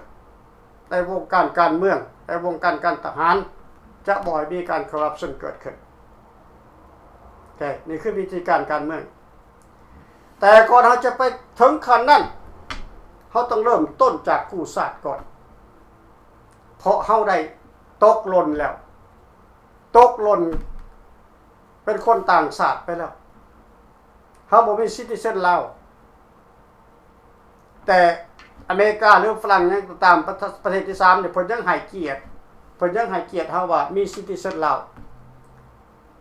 ໃນວົງການການເມືອງ ໃນວົງການການທະຫານ ຈະບໍ່ໃຫ້ມີການຄໍຣັບຊັນເກີດຂຶ້ນ. ໂອເຄ ນີ້ຄືວິທີການການເມືອງ. ແຕ່ກ່ອນເຮົາຈະໄປເຖິງຂັ້ນນັ້ນ ເຮົາຕ້ອງເລີ່ມຕົ້ນຈາກກູ້ຊາດກ່ອນ ເພາະເຮົາໄດ້ຕົກຫຼົ່ນແລ້ວ ຕົກຫຼົ່ນເປັນຄົນຕ່າງຊາດໄປແລ້ວ ເຮົາບໍ່ມີຊິຕິເຊັນລາວ. ແຕ່ອາເມລິກາ ຫຼື ຝຣັ່ງຫຍັງກໍຕາມ ປະ ປະເທດທີສາມນີ້ ເພິ່ນຍັງໃຫ້ກຽດ ເພິ່ນຍັງໃຫ້ກຽດເຮົາວ່າມີຊິຕິເຊັນລາວ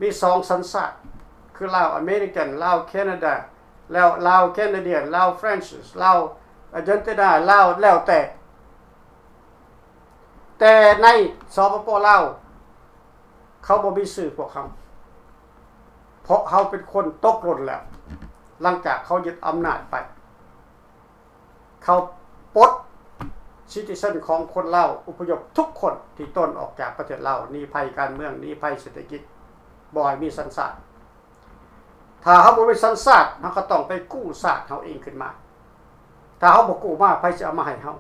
ມີສອງສັນຊາດ ຄືລາວອາເມລິກັນ ລາວແຄນາດາ ແລ້ວລາວແຄນາດຽນ ລາວຟຣານຊິສ ລາວອາເຈນຕິນາ ລາວແລ້ວແຕ່ ແຕ່ໃນ ສປປ ລາວ ເຂົາບໍ່ມີຊື່ພວກເຮົາ ເພາະເຮົາເປັນຄົນຕົກຫຼົ່ນແລ້ວ ຫຼັງຈາກເຂົາຍຶດອຳນາດໄປ. ເຂົາປົດ citizen ຂອງຄົນລາວອົບພະຍົບທຸກຄົນທີ່ຕົນອອກຈາກປະເທດລາວ ໜີໄພການເມືອງ ໜີໄພເສດຖະກິດ ບໍ່ໃຫ້ມີສັນຊາດ. ຖ້າເຮົາບໍ່ມີສັນຊາດ ເຮົາກໍຕ້ອງໄປກູ້ຊາດເຮົາເອງຂຶ້ນມາ. ຖ້າເຮົາບໍ່ກູ້ມາ ໃຜຊິເອົາມາໃຫ້ເຮົາ?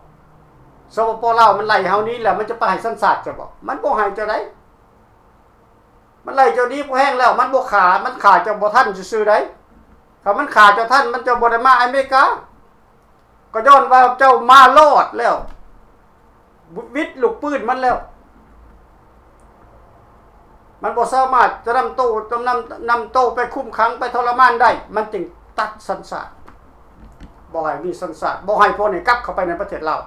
ສປປ ລາວມັນໄລ່ເຮົາໜີແລ້ວ ມັນຈະໄປໃຫ້ສັນຊາດເຈົ້າບໍ່? ມັນບໍ່ໃຫ້ເຈົ້າໃດ. ມັນໄລ່ເຈົ້າໜີພໍແຮງແລ້ວ ມັນບໍ່ຂ້າ ມັນຂ້າເຈົ້າບໍ່ທັນຊື່ໆໃດ. ຖ້າມັນຂ້າເຈົ້າທັນ ມັນເຈົ້າບໍ່ໄດ້ມາອາເມລິກາ. ກໍຍ້ອນວ່າເຈົ້າມາລອດແລ້ວ ວິດລູກປືນມັນແລ້ວ ມັນບໍ່ສາມາດຈະນຳໂຕ ນຳ ນຳໂຕໄປຄຸມຂັງ ໄປທໍລະມານໄດ້ ມັນຈຶ່ງຕັດສັນຊາດ ບໍ່ໃຫ້ມີສັນຊາດ ບໍ່ໃຫ້ພວກນີ້ກັບເຂົ້າໄປໃນປະເທດລາວ.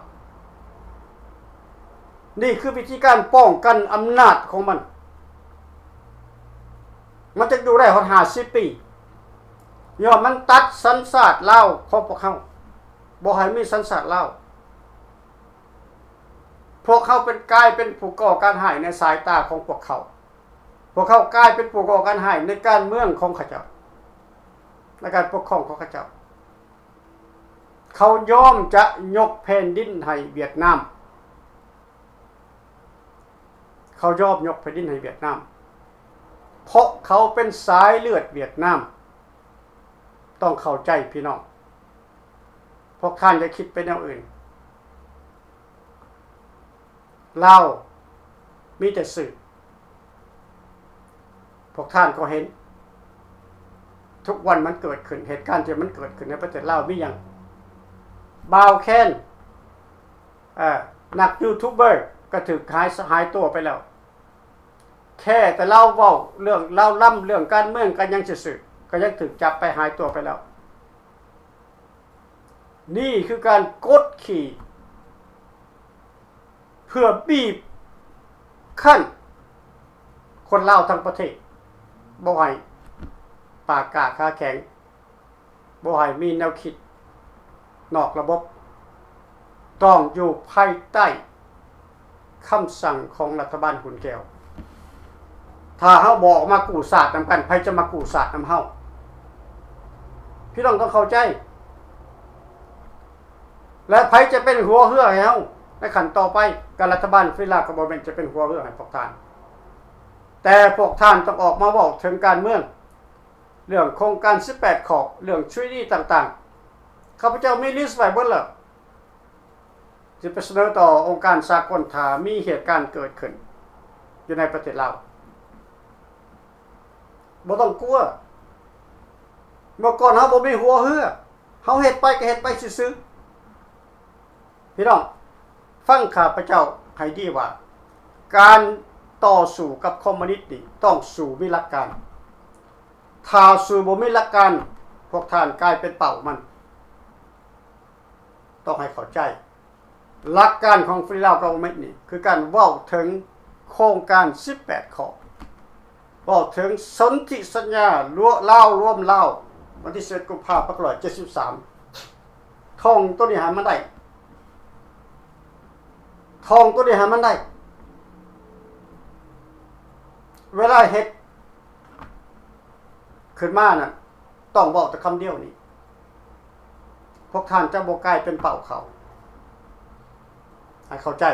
ນີ້ຄືວິທີການປ້ອງກັນອຳນາດຂອງມັນ. ມັນຈະຢູ່ໄດ້ຮອດຫ້າສິບປີ ຍ້ອນມັນຕັດສັນຊາດລາວຂອງພວກເຮົາ ບໍ່ໃຫ້ມີສັນຊາດລາວ. ພວກເຮົາເປັນ ກາຍເປັນຜູ້ກໍ່ການຮ້າຍໃນສາຍຕາຂອງພວກເຂົາ. ພວກເຂົາກາຍເປັນຜູ້ກໍ່ການຮ້າຍໃນການເມືອງຂອງເຂົາເຈົ້າ ໃນການປົກຄອງຂອງເຂົາເຈົ້າ. ເຂົາຍອມຈະຍົກແຜ່ນດິນໃຫ້ຫວຽດນາມ. ເຂົາຍອມຍົກແຜ່ນດິນໃຫ້ຫວຽດນາມ ເພາະເຂົາເປັນສາຍເລືອດຫວຽດນາມ. ຕ້ອງເຂົ້າໃຈພີ່ນ້ອງ. ພວກທ່ານຢ່າຄິດໄປແນວອື່ນ. ລາວມີແຕ່ຊື່. ພວກທ່ານກໍເຫັນ ທຸກວັນມັນເກີດຂຶ້ນ ເຫດການທີ່ມັນເກີດຂຶ້ນໃນປະເທດລາວມີຫຍັງ? ບ່າວແຄນ ເອີ ນັກຢູທູບເບີກໍຖືກຫາຍ ຫາຍຕົວໄປແລ້ວ. ແຄ່ແຕ່ລາວເວົ້າເລື່ອງລາວລຳ ເລື່ອງການເມືອງກັນຫຍັງຊື່ໆ ກໍຍັງຖືກຈັບໄປ ຫາຍຕົວໄປແລ້ວ. ນີ້ຄືການກົດຂີ່ ເພື່ອບີບຄັ້ນຄົນລາວທັງປະເທດ ບໍ່ໃຫ້ປາກກ້າຂາແຂງ. ບໍ່ໃຫ້ມີແນວຄິດນອກລະບົບ, ຕ້ອງຢູ່ພາຍໃຕ້ຄຳສັ່ງຂອງລັດຖະບານຂຸນແກ້ວ. ຖ້າເຮົາບໍ່ອອກມາກູ້ຊາດນຳກັນ, ໃຜຈະມາກູ້ຊາດນຳເຮົາ? ພີ່ນ້ອງຕ້ອງເຂົ້າໃຈ. ແລະ ໃຜຈະເປັນຫົວເຮືອໃຫ້ເຮົາໃນຂັ້ນຕໍ່ໄປ? ການລັດຖະບານຟຣີລາວກໍບໍ່ແມ່ນຈະເປັນຫົວເຮືອໃຫ້ພວກທ່ານ, ແຕ່ພວກທ່ານຕ້ອງອອກມາເວົ້າເຖິງການເມືອງ. ເລື່ອງໂຄງການສິບແປດຂໍ້, ເລື່ອງທຣີຕີຕ່າງໆ, ຂ້າພະເຈົ້າມີລິສໄວ້ເບິດແລ້ວ, ຊິໄປສະເໜີຕໍ່ອົງການສາກົນ ຖ້າມີເຫດການເກີດຂຶ້ນຢູ່ໃນປະເທດລາວ. ບໍ່ຕ້ອງກົວ. ເມື່ອກ່ອນເຮົາບໍ່ມີຫົວເຮືອ, ເຮົາເຮັດໄປກໍເຮັດໄປຊື່ໆ. ພີ່ນ້ອງ, ຟັງຂ້າພະເຈົ້າໃຫ້ດີວ່າ, ການຕໍ່ສູ້ກັບຄອມມູນິດນີ້ ຕ້ອງສູ້ມີຫຼັກການ. ຖ້າສູ້ບໍ່ມີຫຼັກການ, ພວກທ່ານກາຍເປັນເປົ້າມັນ. ຕ້ອງໃຫ້ເຂົ້າໃຈ. ຫຼັກການຂອງຟຣີລາວກັອບເວີນເມັນນີ້ ຄືການເວົ້າເຖິງໂຄງການສິບແປດຂໍ້. ເວົ້າເຖິງສົນທິສັນຍາລາວລວມລາວ ວັນທີສິບເອັດ ກຸມພາ ພັນເກົ້າຮ້ອຍເຈັດສິບສາມ. ທ່ອງໂຕນີ້ໃຫ້ມັນໄດ້. ທ່ອງໂຕນີ້ໃຫ້ມັນໄດ້. ເວລາເຮັດຂຶ້ນມານັ້ນ ຕ້ອງເວົ້າແຕ່ຄຳດຽວນີ້. ພວກທ່ານຈະບໍ່ກາຍເປັນເປົ້າເຂົາ. ໃຫ້ເຂົ້າໃຈ.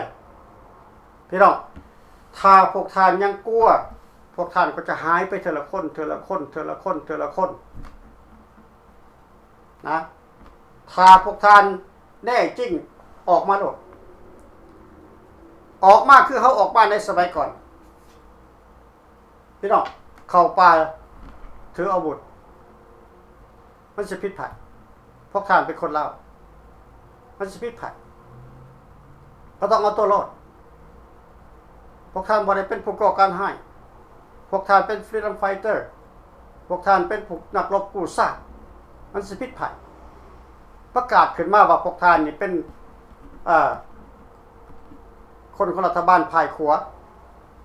ພີ່ນ້ອງ, ຖ້າພວກທ່ານຍັງກົວ, ພວກທ່ານກໍຈະຫາຍໄປເທື່ອລະຄົນ, ເທື່ອລະຄົນ, ເທື່ອລະຄົນ, ເທື່ອລະຄົນນະ. ຖ້າພວກທ່ານແນ່ຈິງ, ອອກມາໂລດ. ອອກມາຄືເຮົາອອກມາໃນສະໄໝກ່ອນ. ພີ່ນ້ອງ, ເຂົ້າປ່າຖືອາວຸດ ມັນຊິຜິດໃຜ? ພວກທ່ານເປັນຄົນລາວ ມັນຊິຜິດໃຜ? ເຮົາຕ້ອງເອົາຕົວລອດ. ພວກທ່ານບໍ່ໄດ້ເປັນຜູ້ກໍ່ການຮ້າຍ. ພວກທ່ານເປັນ freedom fighter. ພວກທ່ານເປັນຜູ້ນັກລົບກູ້ຊາດ. ມັນຊິຜິດໃຜ? ປະກາດຂຶ້ນມາວ່າພວກທ່ານນີ້ເປັນ ເອີ ຄົນຂອງລັດຖະບານຝ່າຍຂວາ,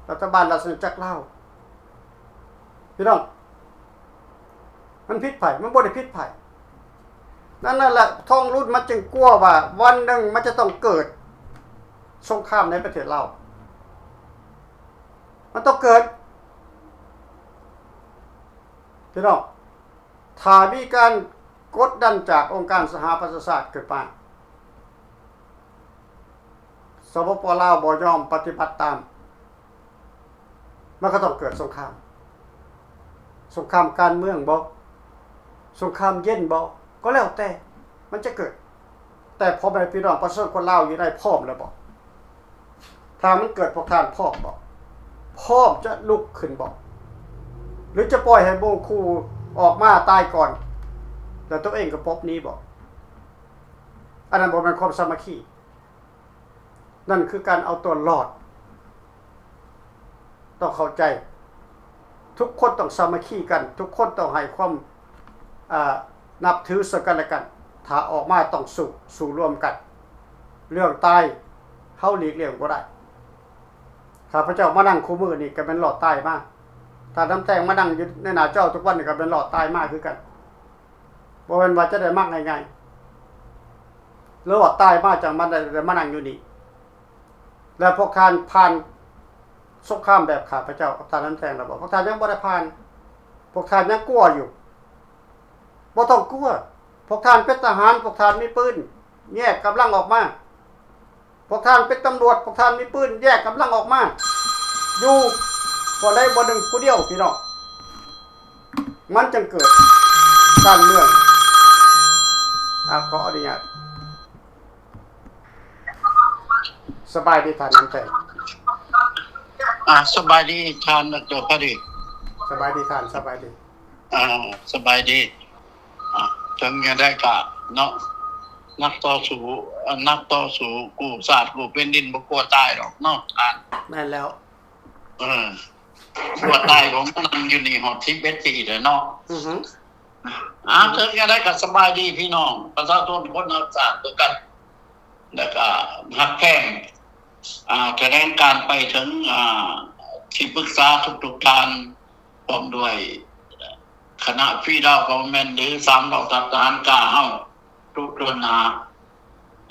ລັດຖະບານລາຊະອານາຈັກລາວ. ພີ່ນ້ອງ, ມັນຜິດໃຜ? ມັນບໍ່ໄດ້ຜິດໃຜ. ນັ້ນ ນັ້ນແຫຼະ ທອງລຸນມັນຈຶ່ງກົວວ່າວັນໜຶ່ງມັນຈະຕ້ອງເກີດສົງຄາມໃນປະເທດລາວ. ມັນຕ້ອງເກີດ. ພີ່ນ້ອງ, ຖ້າມີການກົດດັນຈາກອົງການສະຫະປະຊາຊາດຂຶ້ນມາ, ສປປ ລາວບໍ່ຍອມປະຕິບັດຕາມ, ມັນກໍຕ້ອງເກີດສົງຄາມ. ສົງຄາມການເມືອງບໍ? ສົງຄາມເຢັນບໍ? ກໍແລ້ວແຕ່ມັນຈະເກີດ, ແຕ່ພໍ່ແມ່ພີ່ນ້ອງປະຊາຊົນຄົນລາວຢູ່ໃນພ້ອມແລ້ວບໍ? ຖ້າມັນເກີດ ພວກທ່ານພ້ອມບໍ? ພ້ອມຈະລຸກຂຶ້ນບໍ? ຫຼືຈະປ່ອຍໃຫ້ໝູ່ຄູ່ອອກມາຕາຍກ່ອນ ແລ້ວຕົວເອງກໍປົບໜີບໍ? ອັນນັ້ນບໍ່ແມ່ນຄວາມສາມັກຄີ, ນັ້ນຄືການເອົາຕົວລອດ. ຕ້ອງເຂົ້າໃຈ, ທຸກຄົນຕ້ອງສາມັກຄີກັນ, ທຸກຄົນຕ້ອງໃຫ້ຄວາມ ອາ ນັບຖືເຊິ່ງກັນແລະກັນ. ຖ້າອອກມາຕ້ອງສູ້, ສູ້ລວມກັນ. ເລື່ອງຕາຍເຮົາຫຼີກລ່ຽງບໍ່ໄດ້. ຂ້າພະເຈົ້າມານັ່ງຄູ່ມື້ນີ້ກໍແມ່ນລອດຕາຍມາ, ທ່ານນ້ຳແຕງມານັ່ງຢູ່ໃນໜ້າຈໍທຸກວັນນີ້ກໍແມ່ນລອດຕາຍມາຄືກັນ. ບໍ່ແມ່ນວ່າຈະໄດ້ມາງ່າຍໆ, ລອດຕາຍມາຈັ່ງມາໄດ້ ໄດ້ມານັ່ງຢູ່ນີ້. ແລະພວກທ່ານຜ່ານສົງຄາມແບບຂ້າພະເຈົ້າກັບທ່ານນ້ຳແຕງແລ້ວບໍ? ພວກທ່ານຍັງບໍ່ໄດ້ຜ່ານ, ພວກທ່ານຍັງກົວຢູ່. ບໍ່ຕ້ອງກົວ, ພວກທ່ານເປັນທະຫານ, ພວກທ່ານມີປືນ, ແຍກກຳລັງອອກມາ. ພວກທ່ານເປັນຕຳຫຼວດ, ພວກທ່ານມີປືນ, ແຍກກຳລັງອອກມາ. ຢູ່ບ່ອນໃດບ່ອນໜຶ່ງຜູ້ດຽວ, ພີ່ນ້ອງ, ມັນຈຶ່ງເກີດການເມືອງ. ອາ ຂໍອະນຸຍາດ. ສະບາຍດີທ່ານນ້ຳແຕງ. ອາ ສະບາຍດີທ່ານ ດຣ ພະດີ. ສະບາຍດີທ່ານ, ສະບາຍດີ. ອາ ສະບາຍດີ. ອາ ເຖິງຈັ່ງໃດກະເນາະ, ນັກຕໍ່ສູ້, ນັກຕໍ່ສູ້ກູ້ຊາດກູ້ແຜ່ນດິນ ບໍ່ກົວຕາຍດອກເນາະທ່ານ. ແມ່ນແລ້ວ. ເອີ ບໍ່ຕາຍ ມານັ່ງຢູ່ນີ້ຮອດສິບເອັດປີແລ້ວເນາະ. ອືຮຶ. ອາ ເຖິງຈັ່ງໃດກໍສະບາຍດີພີ່ນ້ອງປະຊາຊົນຄົນຮັກຊາດຄືກັນ ແລ້ວກໍຮັກແພງ. ອາ ຖະແຫຼງການໄປເຖິງ ອາ ທີ່ປຶກສາທຸກໆທ່ານ ພ້ອມດ້ວຍຄະນະຟຣີດາວກັອບເວີນເມັນ ຫຼື ສາມເຫຼົ່າທັບທະຫານກ້າເຮົາ ທຸກໆໜ້າ.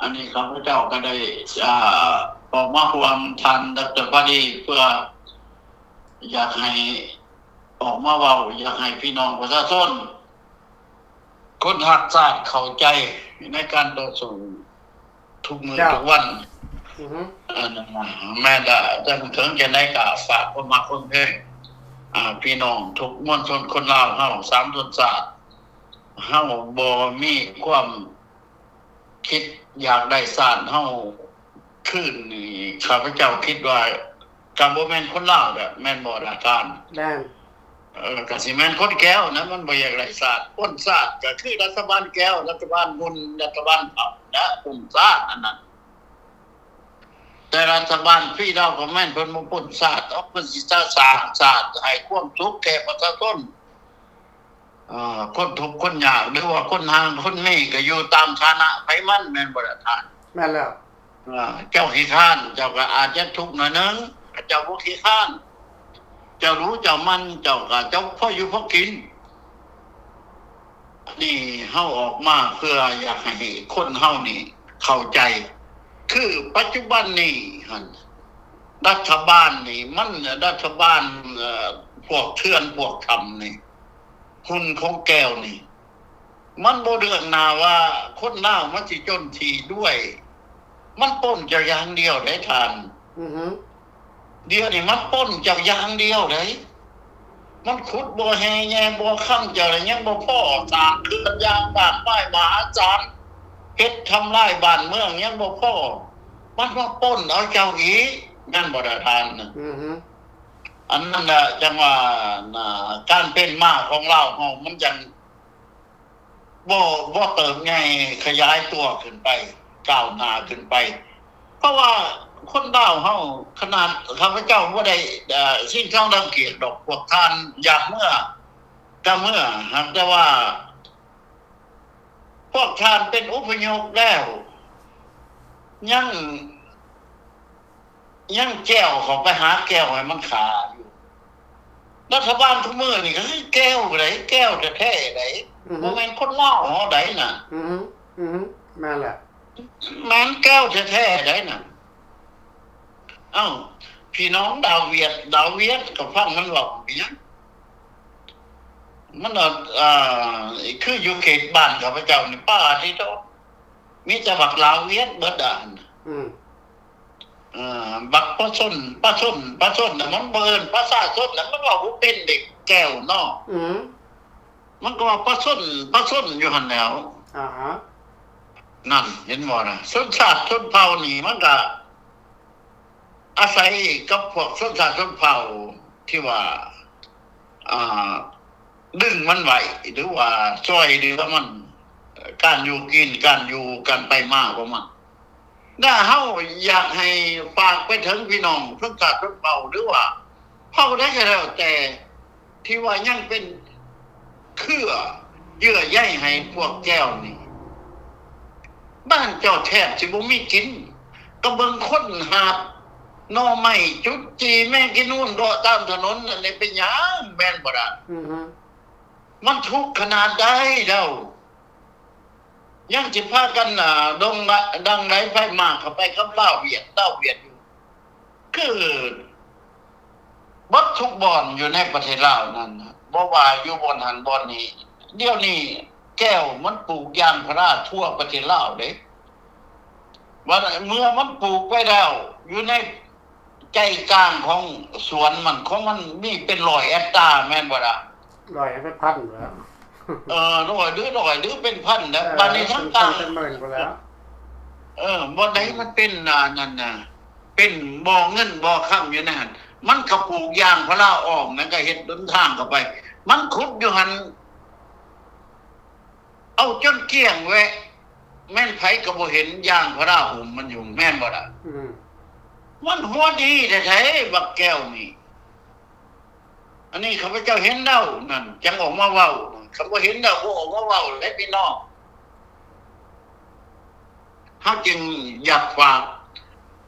ອັນນີ້ຂ້າພະເຈົ້າກໍໄດ້ ອາ ອອກມາຮ່ວມທ່ານ ດຣ ພະດີ ເພື່ອຢາກໃຫ້ອອກມາເວົ້າ, ຢາກໃຫ້ພີ່ນ້ອງປະຊາຊົນຄົນຮັກຊາດເຂົ້າໃຈໃນການຕໍ່ສູ້ທຸກມື້ ເຈົ້າ ທຸກວັນ. ອືຮຶ. ແມ່ນລະ, ເຖິງຈັ່ງໃດກໍຝາກຄວາມຮັກຄວາມແພງ ອາ ພີ່ນ້ອງທຸກມວນຊົນຄົນລາວເຮົາ ສາມຊົນຊາດ. ເຮົາບໍ່ມີຄວາມຄິດຢາກໄດ້ຊາດເຮົາຄືນນີ້ ຂ້າພະເຈົ້າຄິດວ່າກໍບໍ່ແມ່ນຄົນລາວແຫຼະ ແມ່ນບໍ່ລະທ່ານ? ແມ່ນ. ເອີ ກໍຊິແມ່ນຄົນແກ້ວນະ ມັນບໍ່ຢາກໄດ້ຊາດ. ປົ້ນຊາດກໍຄືລັດຖະບານແກ້ວ, ລັດຖະບານຫຸ່ນ, ລັດຖະບານເຜົານະ ປຸ້ນຊາດອັນນັ້ນ. ແຕ່ລັດຖະບານຟຣີດາວກໍແມ່ນ ເພິ່ນບໍ່ປຸ້ນຊາດດອກ, ເພິ່ນຊິຈະສ້າງຊາດໃຫ້ຄວາມສຸກແກ່ປະຊາຊົນ. ເອີ ຄົນທຸກຄົນຍາກ ຫຼືວ່າຄົນຮັ່ງຄົນມີ ກໍຢູ່ຕາມຖານະໃຜມັນ ແມ່ນບໍ່ລະທ່ານ? ແມ່ນແລ້ວ. ເອີ ເຈົ້າຂີ້ຄ້ານ ເຈົ້າກໍອາດຈະທຸກໜ້ອຍໜຶ່ງ, ເຈົ້າບໍ່ຂີ້ຄ້ານ ເຈົ້າຮູ້ເຈົ້າໝັ່ນ ເຈົ້າກໍເຈົ້າພໍຢູ່ພໍກິນ. ນີ້ເຮົາອອກມາເພື່ອຢາກໃຫ້ຄົນເຮົານີ້ເຂົ້າໃຈ ຄືປັດຈຸບັນນີ້ຫັ້ນ ລັດຖະບານນີ້ມັນ ລັດຖະບານ ເອີ ພວກເຖື່ອນພວກທຳນີ້ ຫຸ່ນຂອງແກ້ວນີ້ ມັນບໍ່ເລືອກໜ້າວ່າຄົນລາວມັນຊິຈົນທີ່ລວຍ, ມັນປົ້ນເຈົ້າຢ່າງດຽວໄດ໋ທ່ານ. ອືຮຶ. ດຽວນີ້ມັນປົ້ນເຈົ້າຢ່າງດຽວເດ້. ມັນຂຸດບໍ່ແຮ່ແຍ່ບໍ່ຄຳເຈົ້າແລ້ວຍັງບໍ່ພໍ, ສ້າງເຂື່ອນຢ່າງມາກມາຍມະຫາສານ, ເຮັດທຳລາຍບ້ານເມືອງຍັງບໍ່ພໍ, ມັນມາປົ້ນເອົາເຈົ້າອີກ, ແມ່ນບໍ່ລະທ່ານ? ອືຮຶ. ອັນນັ້ນລະ ຈັ່ງວ່າ ນະ ການເປັນມາຂອງລາວເຮົາມັນຈັ່ງ ບໍ່ ບໍ່ເຕີບໃຫຍ່ຂະຫຍາຍຕົວຂຶ້ນໄປ ກ້າວໜ້າຂຶ້ນໄປ. ເພາະວ່າຄົນລາວເຮົາ ຂະໜາດຂ້າພະເຈົ້າບໍ່ໄດ້ ເອີ ຊິງສັງລັງກຽດດອກ ພວກທ່ານຢາກເມືອກະເມືອ, ຫາກແຕ່ວ່າພວກທ່ານເປັນອົບພະຍົບແລ້ວ ຍັງ ຍັງແກ່ວເຂົ້າໄປຫາແກ້ວໃຫ້ມັນຂ້າຢູ່. ລັດຖະບານທຸກມື້ນີ້ກໍຄືແກ້ວໃດ໋ ແກ້ວແທ້ໆໃດ໋. ອືຮຶ. ບໍ່ແມ່ນຄົນລາວເຮົາໃດ໋ນະ. ອືຮຶ ອືຮຶ ແມ່ນແຫຼະ. ແມ່ນແກ້ວແທ້ໆໃດ໋ນະ. ເອົ້າ ພີ່ນ້ອງດາວຫວຽດ ດາວຫວຽດກໍຟັງມັນເວົ້າເປັນຫຍັງ? ມັນ ເອີ ຄືຢູ່ເຂດບ້ານຂ້າພະເຈົ້ານີ້ ປາດໂທ້ ມີແຕ່ບັກລາວຫວຽດເບິດຫັ້ນ. ອືມ ເອີ ບັກປະຊົນ ປະຊົນ ປະຊົນນະ ມັນບໍ່ເອີ້ນປະຊາຊົນນະ ມັນເວົ້າບໍ່ເປັນເດ້ແກ້ວເນາະ. ອືມ ມັນກໍວ່າປະຊົນ ປະຊົນຢູ່ຫັ້ນແຫຼ້ວ. ອາຮະ ນັ້ນ ເຫັນບໍ່ນະ? ຊົນຊາດຊົນເຜົ່ານີ້ ມັນກະອາໄສກັບພວກຊົນຊາດຊົນເຜົ່າທີ່ວ່າ ອ່າ ດຶງມັນໄວ້ ຫຼືວ່າຊ່ອຍເຫຼືອມັນ ການຢູ່ກິນ ການຢູ່ ການໄປມາຂອງມັນ. ແລະເຮົາຢາກໃຫ້ຝາກໄປເຖິງພີ່ນ້ອງຊົນຊາດຊົນເຜົ່າ ຫຼືວ່າເຜົ່າໃດກໍແລ້ວແຕ່ ທີ່ວ່າຍັງເປັນເຄືອເຍື່ອໃຍໃຫ້ພວກແກ້ວນີ້ ບ້ານເຈົ້າແທບຊິບໍ່ມີກິນ. ກໍເບິ່ງຄົນຫາບໜໍ່ໄມ້ ຈຸດຈີ່ ແມງກິນູນເລາະຕາມຖະໜົນນັ້ນແຫຼະ ເປັນຫຍັງ ແມ່ນບໍ່ລະ? ອືຮຶ ມັນທຸກຂະໜາດໃດເດ້າ ຍັງຊິພາກັນ ອາ ດົງ ດັງໄຟມາກເຂົ້າໄປກັບລາວຫວຽດ ລາວຫວຽດຢູ່ ຄືເບິດທຸກບ່ອນຢູ່ໃນປະເທດລາວນັ້ນ ບໍ່ວ່າຢູ່ບ່ອນຫັ້ນບ່ອນນີ້. ດຽວນີ້ແກ້ວມັນປູກຢາງພາລາທົ່ວປະເທດລາວເດ້ ວ່າເມື່ອມັນປູກໄວ້ແລ້ວ ຢູ່ໃນ ໃຈກາງຂອງສວນມັນ ຂອງມັນມີເປັນຮ້ອຍແອັກຕາ ແມ່ນບໍ່ລະ? ຮ້ອຍ ເປັນພັນພຸ້ນແຫຼ້ວ. ເອີ ຮ້ອຍ ຫຼື ຮ້ອຍ ຫຼື ເປັນພັນແລ້ວ. ເອີ ບາດນີ້ທາງກາງ ເປັນໝື່ນພຸ້ນແລ້ວ. ເອີ ບ່ອນໃດມັນເປັນ ອ່າ ນັ້ນນະ ເປັນບໍ່ເງິນບໍ່ຄຳຢູ່ໃນຫັ້ນ ມັນກໍປູກຢາງພາລາອ້ອມ ມັນກໍເຮັດຫົນທາງເຂົ້າໄປ ມັນຂຸດຢູ່ຫັ້ນ ເອົາຈົນກ້ຽງແວະ ແມ່ນໃຜກໍບໍ່ເຫັນ ຢາງພາລາຫຸ້ມມັນຢູ່ ແມ່ນບໍ່ລະ? ອືມ ມັນຫົວດີແທ້ໆ ບັກແກ້ວນີ້. ອັນນີ້ຂ້າພະເຈົ້າເຫັນແລ້ວນັ້ນ ຈັ່ງອອກມາເວົ້າ. ຄັນບໍ່ເຫັນແລ້ວ ບໍ່ອອກມາເວົ້າເດ້ພີ່ນ້ອງ. ເຮົາຈຶ່ງຢາກຝາກ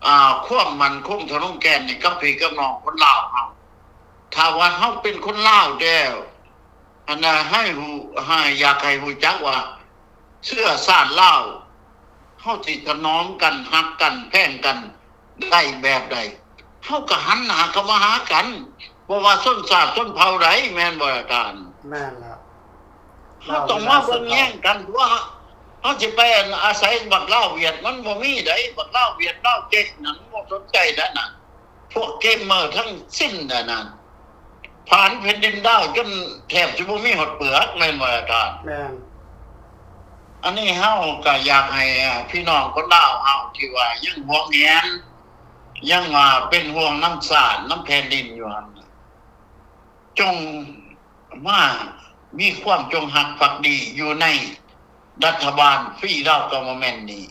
ອ່າ ຄວາມໝັ້ນຄົງທະນົງແກ່ນນີ້ກັບພີ່ກັບນ້ອງຄົນລາວເຮົາ. ຖ້າວ່າເຮົາເປັນຄົນລາວແລ້ວ ອັນນະ ໃຫ້ຮູ້ ໃຫ້ ຢາກໃຫ້ຮູ້ຈັກວ່າ ເຊື້ອຊາດລາວ ເຮົາຊິຖະໜອມກັນ ຮັກກັນ ແພງກັນໄດ້ແບບໃດ? ເຮົາກໍຫັນໜ້າເຂົ້າມາຫາກັນ ບໍ່ວ່າຊົນຊາດຊົນເຜົ່າໃດ ແມ່ນບໍ່ລະທ່ານ? ແມ່ນແລ້ວ. ເຮົາຕ້ອງມາເບິ່ງແຍງກັນຕົວະ ເຮົາຊິໄປ ອັນ ອາໄສບັກລາວຫວຽດ ມັນບໍ່ມີໃດ໋ ບັກລາວຫວຽດ ລາວເຈັກນັ້ນ ບໍ່ສົນໃຈໃດ໋ນະ. ພວກເກມເມີທັງສິ້ນນັ້ນນະ ຜານແຜ່ນດິນລາວຈົນແທບຊິບໍ່ມີຮອດເປືອກ ແມ່ນບໍ່ລະທ່ານ? ແມ່ນ. ອັນນີ້ເຮົາກໍຢາກໃຫ້ ອ່າ ພີ່ນ້ອງຄົນລາວເຮົາທີ່ວ່າຍັງຫວງແຫນ ຍັງວ່າເປັນຫ່ວງນຳຊາດນຳແຜ່ນດິນຢູ່ຫັ້ນ ຈົ່ງ ມາມີຄວາມຈົງຮັກພັກດີຢູ່ໃນລັດຖະບານ Free Lao Government ນີ້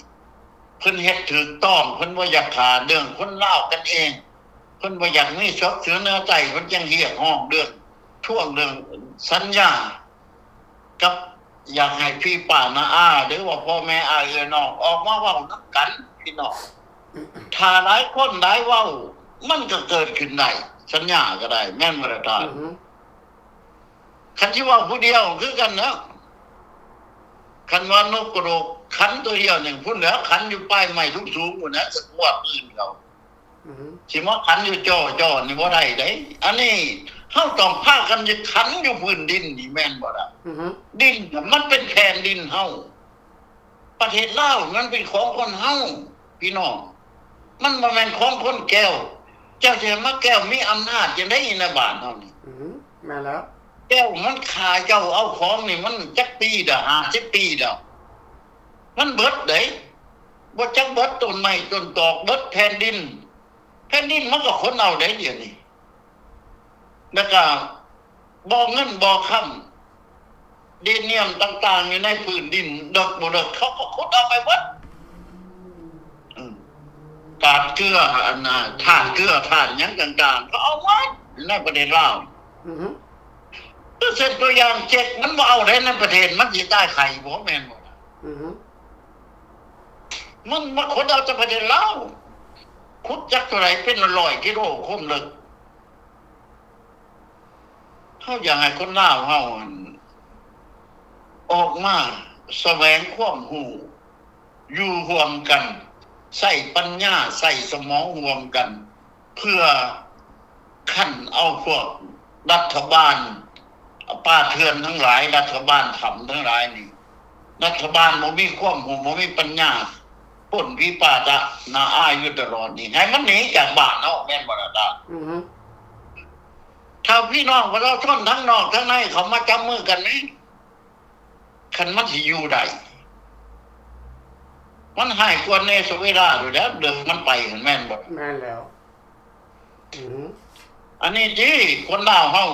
ເພິ່ນເຮັດຖືກຕ້ອງ ເພິ່ນບໍ່ຢາກຂ້າເລື່ອງຄົນລາວກັນເອງ ເພິ່ນບໍ່ຢາກມີສົກເສືອເໜືອໄຕ້ ເພິ່ນຈັ່ງຮຽກຮ້ອງເລື່ອງ ທວງເລື່ອງສັນຍາ ກັບ ຢາກໃຫ້ພີ່ປ້ານ້າອາ ຫຼືວ່າພໍ່ແມ່ອ້າຍເອື້ອຍນ້ອງ ອອກມາເວົ້ານຳກັນພີ່ນ້ອງ. ຖ້າຫຼາຍຄົນຫຼາຍເວົ້າ ມັນກໍເກີດຂຶ້ນໄດ້ ສັນຍາກໍໄດ້ ແມ່ນບໍ່ລະທ່ານ? ອືຮຶ. ຄັນຊິເວົ້າຜູ້ດຽວຄືກັນນະ ຄັນວ່ານົກກະໂດກຂັນຕົວດຽວໜຶ່ງພຸ້ນແຫຼ້ວ ຂັນຢູ່ປາຍໄມ້ສູງໆພຸ້ນນະ ສະກວດອື່ນເຂົາ ອືຮຶ ຊິມາຂັນຢູ່ຈໍ່ໆນີ້ບໍ່ໄດ້ເດ້. ອັນນີ້ເຮົາຕ້ອງພາກັນຈະຂັນຢູ່ພື້ນດິນນີ້ ແມ່ນບໍ່ລະ? ອືຮຶ. ດິນມັນເປັນແຜ່ນດິນເຮົາ ປະເທດລາວມັນເປັນຂອງຄົນເຮົາພີ່ນ້ອງ ມັນບໍ່ແມ່ນຂອງຄົນແກ້ວ. ເຈົ້າຊິໃຫ້ມາແກ້ວມີອຳນາດຈັ່ງໃດໃນບ້ານເຮົານີ້? ອືມ ແມ່ນແລ້ວ. ແກ້ວມັນຂ້າເຈົ້າເອົາຂອງນີ້ ມັນຈັກປີດະ ຫ້າສິບປີດະ ມັນເບິດເດ້ ບໍ່ຈັກເບິດຕົ້ນໄມ້ຕົ້ນຕອກ ເບິດແຜ່ນດິນ ແຜ່ນດິນມັນກໍຂົນເອົາໄດ້ດຽວນີ້ ແລ້ວກໍບໍ່ເງິນບໍ່ຄຳ ເດນຽມຕ່າງໆຢູ່ໃນພື້ນດິນເລິກບໍ່ເລິກ ເຂົາກໍຂຸດເອົາໄປເບິດ ອືມ ທາດເກືອ ອັນນ່າ ທາດເກືອ ທາດຫຍັງຕ່າງໆ ເຂົາເອົາໝົດໃນປະເທດລາວ ອືຮຶ ຄືເຊັ່ນຕົວຢ່າງເຈັກ ມັນບໍ່ເອົາໄດ້ໃນປະເທດ ມັນຊິຕາຍໄຂ້ບໍ່ ແມ່ນບໍ່? ອືຮຶ ມັນມາຂຸດເອົາແຕ່ປະເທດລາວ ຂຸດຈັກເທົ່າໃດເປັນຮ້ອຍກິໂລຄວາມເລິກ. ເຮົາຢາກໃຫ້ຄົນລາວເຮົາ ອັນ ອອກມາສະແຫວງຄວາມຮູ້ ຢູ່ຮ່ວມກັນ ໃຊ້ປັນຍາ ໃຊ້ສະໝອງຮ່ວມກັນ ເພື່ອຂັນເອົາພວກລັດຖະບານ ປ່າເຖື່ອນທັງຫຼາຍ, ລັດຖະບານຖ້ຳທັງຫຼາຍນີ້, ລັດຖະບານບໍ່ມີຄວາມຮູ້, ບໍ່ມີປັນຍາ, ພົ້ນຜີປ່າຈະໜ້າອາຍຢູ່ຕະຫຼອດນີ້, ໃຫ້ມັນໜີຈາກບ້ານເຮົາ, ແມ່ນບໍ່ລະທ່ານ? ອືຮຶ. ຖ້າພີ່ນ້ອງປະຊາຊົນທັງນອກທັງໃນເຂົ້າມາຈັບມືກັນນີ້, ຄັນມັນຊິຢູ່ໄດ້, ມັນຮ້າຍກວ່າເນຊູເອລາຢູ່ແລ້ວ, ເດີມມັນໄປຫັ້ນແມ່ນບໍ່? ແມ່ນແລ້ວ. ອືຮຶ. ອັນນີ້ຕິ ຄົນລາວເຮົາ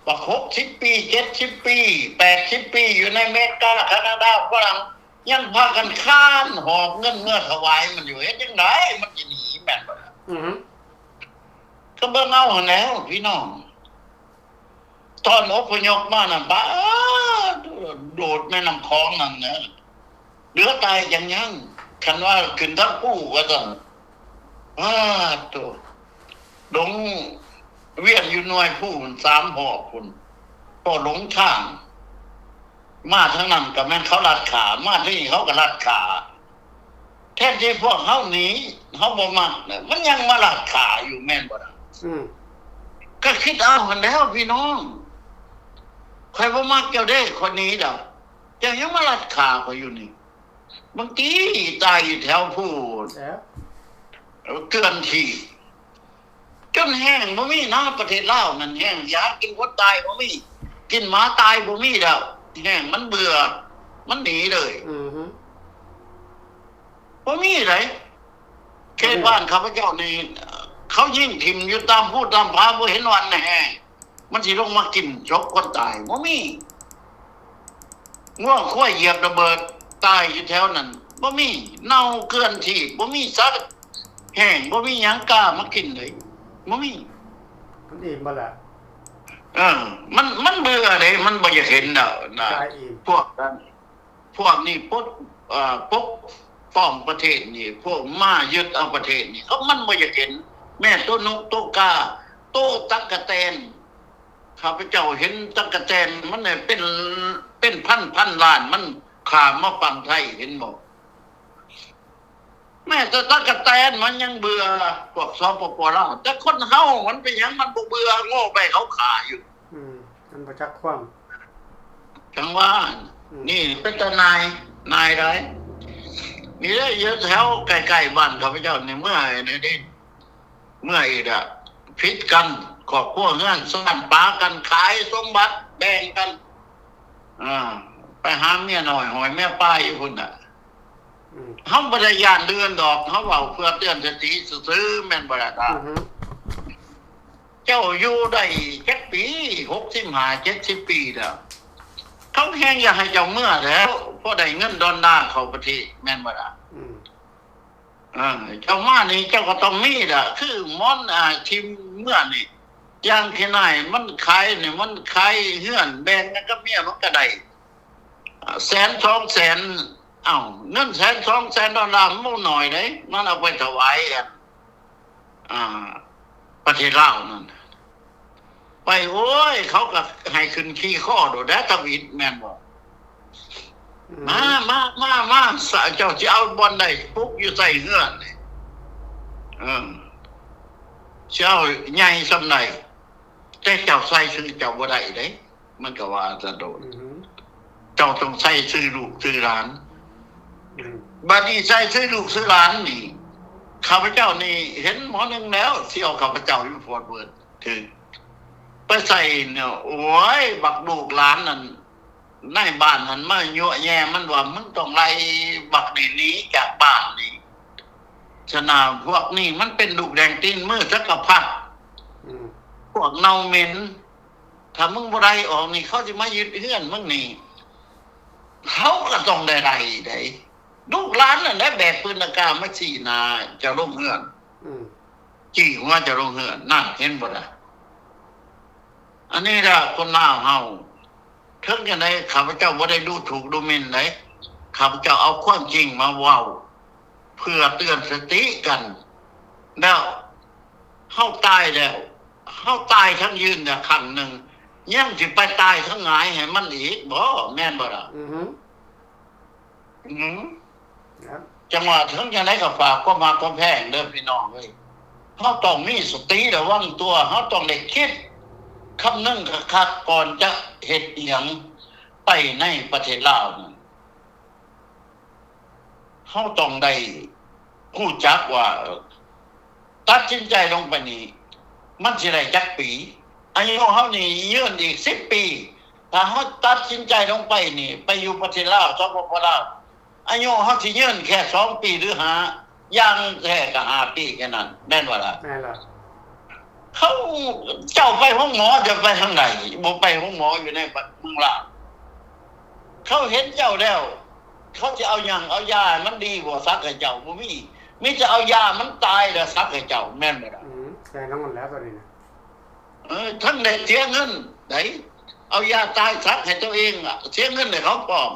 ບັກຫົກສິບປີ ເຈັດສິບປີ ແປດສິບປີ ຢູ່ໃນອາເມລິກາ ຄານາດາ ຝຣັ່ງ ຍັງພາກັນຄານຫອບເງິນເມືອຖວາຍມັນຢູ່, ເຮັດຈັ່ງໃດມັນຊິໜີ ແມ່ນບໍ່ລະ? ອືຮຶ. ກໍເບິ່ງເອົາຫັ້ນແຫຼ້ວພີ່ນ້ອງ. ຕອນອົບພະຍົບມານັ້ນ ປາດ ໂດດແມ່ນ້ຳຂອງນັ້ນນະ, ເຫຼືອຕາຍຈັ່ງຍັງ, ຄັນວ່າຂຶ້ນທາງພູວ່າຊັ້ນ. ປາດໂທ້ ລົງວຽນຢູ່ໜ່ວຍພູສາມຮອບພຸ້ນ, ພໍຫຼົງທາງ. ມາທາງນັ້ນກໍແມ່ນເຂົາລັດຂ້າ, ມາທາງນີ້ເຂົາກໍລັດຂ້າ. ແທນທີ່ພວກເຮົາໜີ ເຮົາບໍ່ມັກນະ, ມັນຍັງມາລັດຂ້າຢູ່ ແມ່ນບໍ່ລະ? ອືມ. ກໍຄິດເອົາຫັ້ນແຫຼ້ວພີ່ນ້ອງ, ຂ້ອຍບໍ່ມັກເຈົ້າເດ້, ຂ້ອຍໜີດອກ, ເຈົ້າຍັງມາລັດຂ້າຂ້ອຍຢູ່ນີ້. ບາງທີຕາຍຢູ່ແຖວພູ້ນ ເກືອນທີ່ ຈົນແຫ້ງບໍ່ມີນະ, ປະເທດລາວນັ້ນແຫ້ງ, ຢາກິນຄົນຕາຍບໍ່ມີ, ກິນໝາຕາຍບໍ່ມີແລ້ວ, ແຫ້ງ, ມັນເບື່ອ, ມັນໜີເລີຍ. ອືຮຶ. ບໍ່ມີໃດ. ເຂດບ້ານຂ້າພະເຈົ້ານີ້ ເຂົາຍິງຖິ້ມຢູ່ຕາມພູຕາມຜາ, ບໍ່ເຫັນວ່າແຫ້ງ ມັນຊິລົງມາກິນສົບຄົນຕາຍ, ບໍ່ມີ. ງົວຄວາຍຢຽບລະເບີດຕາຍຢູ່ແຖວນັ້ນ, ບໍ່ມີ. ເນົ່າເກືອນທີ່, ບໍ່ມີສັດແຫ້ງ, ບໍ່ມີຫຍັງກ້າມາກິນເລີຍ, ບໍ່ມີ. ມັນອີ່ມບໍ່ລະ? ເອີ, ມັນ, ມັນເບື່ອເດ້, ມັນບໍ່ຢາກເຫັນແລ້ວນະ. ຕາຍອີ່ມ. ພວກນັ້ນ ພວກນີ້ປົກ, ເອີ, ປົກປ້ອງປະເທດນີ້, ພວກມາຍຶດເອົາປະເທດນີ້, ເຂົາ, ມັນບໍ່ຢາກເຫັນ. ແມ້ໂຕນົກໂຕກາ, ໂຕຕັກກະແຕນ, ຂ້າພະເຈົ້າເຫັນຕັກກະແຕນມັນເປັນ, ເປັນພັນໆລ້ານ, ມັນຂ້າມມາຝັ່ງໄທ, ເຫັນບໍ່? ແມ້ແຕ່ຕັກກະແຕນມັນຍັງເບື່ອພວກ ສປປ ລາວ, ແຕ່ຄົນເຮົາມັນເປັນຫຍັງມັນບໍ່ເບື່ອ, ໂງ່ໄປເຂົາຂ້າຢູ່. ອືມ, ມັນບໍ່ຈັກຄວາມ. ຈັ່ງວ່າ, ອືມ, ນີ້ເປັນຕາໜ່າຍ, ໜ່າຍຫຼາຍ. ນີ້ເດ້ ຢູ່ແຖວໃກ້ໆບ້ານຂ້າພະເຈົ້ານີ້, ເມື່ອນີ້ເດ້, ເມື່ອອີກລະ, ຜິດກັນ, ຄອບຄົວເຮືອນຊານປາກັນ, ຂາຍສົມບັດແບ່ງກັນ. ອ່າ, ໄປຫາເມຍນ້ອຍຫ້ອຍເມຍປາຍຢູ່ພຸ້ນນະ. ອືມ. ເຮົາບໍ່ໄດ້ຢ້ານເລື່ອນດອກ, ເຮົາເວົ້າເພື່ອເຕືອນສະຕິຊື່ໆ ແມ່ນບໍ່ລະ? ອືຮຶ. ເຈົ້າຢູ່ໄດ້ຈັກປີ? ຫົກສິບຫ້າ ເຈັດສິບປີແລ້ວ. ເຂົາແຮ່ງຢາກໃຫ້ເຈົ້າເມືອແລ້ວ, ພໍໄດ້ເງິນດອນລາເຂົ້າປະເທດ, ແມ່ນບໍ່ລະ? ອືມ. ເອີ, ເຈົ້າມານີ້ເຈົ້າກໍຕ້ອງມີລະ, ຄືໝອນ, ອ່າ, ທີ່ເມືອນີ້, ຢ່າງທີ່ນາຍມັນຂາຍນີ້, ມັນຂາຍເຮືອນ, ແບ່ງກັນກັບເມຍ, ມັນກໍໄດ້ແສນສອງແສນ. ເອົ້າ, ເງິນແສນສອງແສນດອນລາ ມັນບໍ່ໜ້ອຍເດ້, ມັນເອົາໄປຖວາຍ ອັນ, ອ່າ, ປະເທດລາວນັ້ນ. ໄປ ໂອ້ຍ, ເຂົາກໍໃຫ້ຂຶ້ນຂີ່ຄໍໂດດແລ້ວ ທຳອິດ, ແມ່ນບໍ່? ອືມ. ມາ, ມາ, ມາ, ມາ, ສະ, ເຈົ້າຊິເອົາບ່ອນໃດ? ປຸກຢູ່ໃສ່ເຮືອນນີ້. ເອີ, ຊິເອົາໃຫຍ່ສ່ຳໃດ? ແຕ່ເຈົ້າໃສ່ຊື່ເຈົ້າບໍ່ໄດ້ເດ້, ມັນກໍວ່າຊັ້ນໂດດ. ອືຮຶ. ເຈົ້າຕ້ອງໃສ່ຊື່ລູກຊື່ຫຼານ. ອືມ. ບັດນີ້ໃສ່ຊື່ລູກຊື່ຫຼານນີ້, ຂ້າພະເຈົ້ານີ້ເຫັນໝໍໜຶ່ງແລ້ວ, ຊິເອົາຂ້າພະເຈົ້າຢູ່ຟອດເວີດ. ຖືກໄປໃສ່ເນາະ, ໂອ້ຍ, ບັກລູກຫຼານນັ້ນ ນາຍບ້ານຫັ້ນມາຍົວະແຍ່ມັນວ່າ ມຶງຕ້ອງໄລ່ບັກນີ້ໜີຈາກບ້ານນີ້. ສະນາ ພວກນີ້ມັນເປັນລູກແດງຕີນມືຈັກກະພັດ. ອືມ. ພວກເນົ່າເໝັນ, ຖ້າມຶງບໍ່ໄລ່ອອກນີ້ ເຂົາຊິມາຍຶດເຮືອນມຶງນີ້. ເຂົາກໍຕ້ອງໄດ້ໄລ່ໄດ໋. ລູກຫຼານນັ້ນແຫຼະແບກປືນອາກາມາຊີ້ໜ້າເຈົ້າໂຮງເຮືອນ. ອືມ. ຈີ່ຫົວຈະລົງເຮືອນ. ນັ້ນ ເຫັນບໍ່ລະ? ອັນນີ້ລະຄົນລາວເຮົາ. ເຖິງຈັ່ງໃດ ຂ້າພະເຈົ້າບໍ່ໄດ້ດູຖູກດູໝິ່ນໃດ, ຂ້າພະເຈົ້າເອົາຄວາມຈິງມາເວົ້າ ເພື່ອເຕືອນສະຕິກັນ. ແລ້ວເຮົາຕາຍແລ້ວ, ເຮົາຕາຍທັງຢືນແລ້ວຄັ້ງໜຶ່ງ, ຍັງຊິໄປຕາຍທັງຫງາຍໃຫ້ມັນອີກບໍ່? ແມ່ນບໍ່ລະ? ອືຮຶ. ອືມ. ຈັ່ງວ່າເຖິງຈັ່ງໃດກໍຝາກຄວາມຮັກຄວາມແພງເດີພີ່ນ້ອງເອີຍ. ເຮົາຕ້ອງມີສະຕິລະວັງຕົວ, ເຮົາຕ້ອງໄດ້ຄິດ ຄຳນຶງຄັກໆ ກ່ອນຈະເຮັດອີ່ຫຍັງໄປໃນປະເທດລາວນັ້ນ ເຮົາຕ້ອງໄດ້ຮູ້ຈັກວ່າ ເອີ ຕັດສິນໃຈລົງໄປນີ້ ມັນຊິໄດ້ຈັກປີ? ອາຍຸເຮົານີ້ຍືນອີກສິບປີ. ຖ້າເຮົາຕັດສິນໃຈລົງໄປນີ້ ໄປຢູ່ປະເທດລາວ ສປປ ລາວ ອາຍຸເຮົາຊິຍືນແຄ່ສອງປີ ຫຼື ຫ້າ ຢ່າງແທ້ກໍຫ້າປີແຄ່ນັ້ນ ແມ່ນບໍ່ລະ? ແມ່ນລະ. ເຂົາ ເຈົ້າໄປໂຮງໝໍ ເຈົ້າໄປທາງໃດ? ບໍ່ໄປໂຮງໝໍຢູ່ໃນປະ ເມືອງລາວ. ເຂົາເຫັນເຈົ້າແລ້ວ ເຂົາຊິເອົາຫຍັງ? ເອົາຢາໃຫ້ມັນດີບໍ່? ສັກໃຫ້ເຈົ້າບໍ່ມີ ມີແຕ່ເອົາຢາມັນຕາຍແລ້ວສັກໃຫ້ເຈົ້າ ແມ່ນບໍ່ລະ? ອືມ ແນ່ນອນແລ້ວໂຕນີ້ນະ. ເອີ ທັງໄດ້ເສຍເງິນໃດ ເອົາຢາຕາຍສັກໃຫ້ຕົວເອງ ເສຍເງິນໃຫ້ເຂົາພ້ອມ.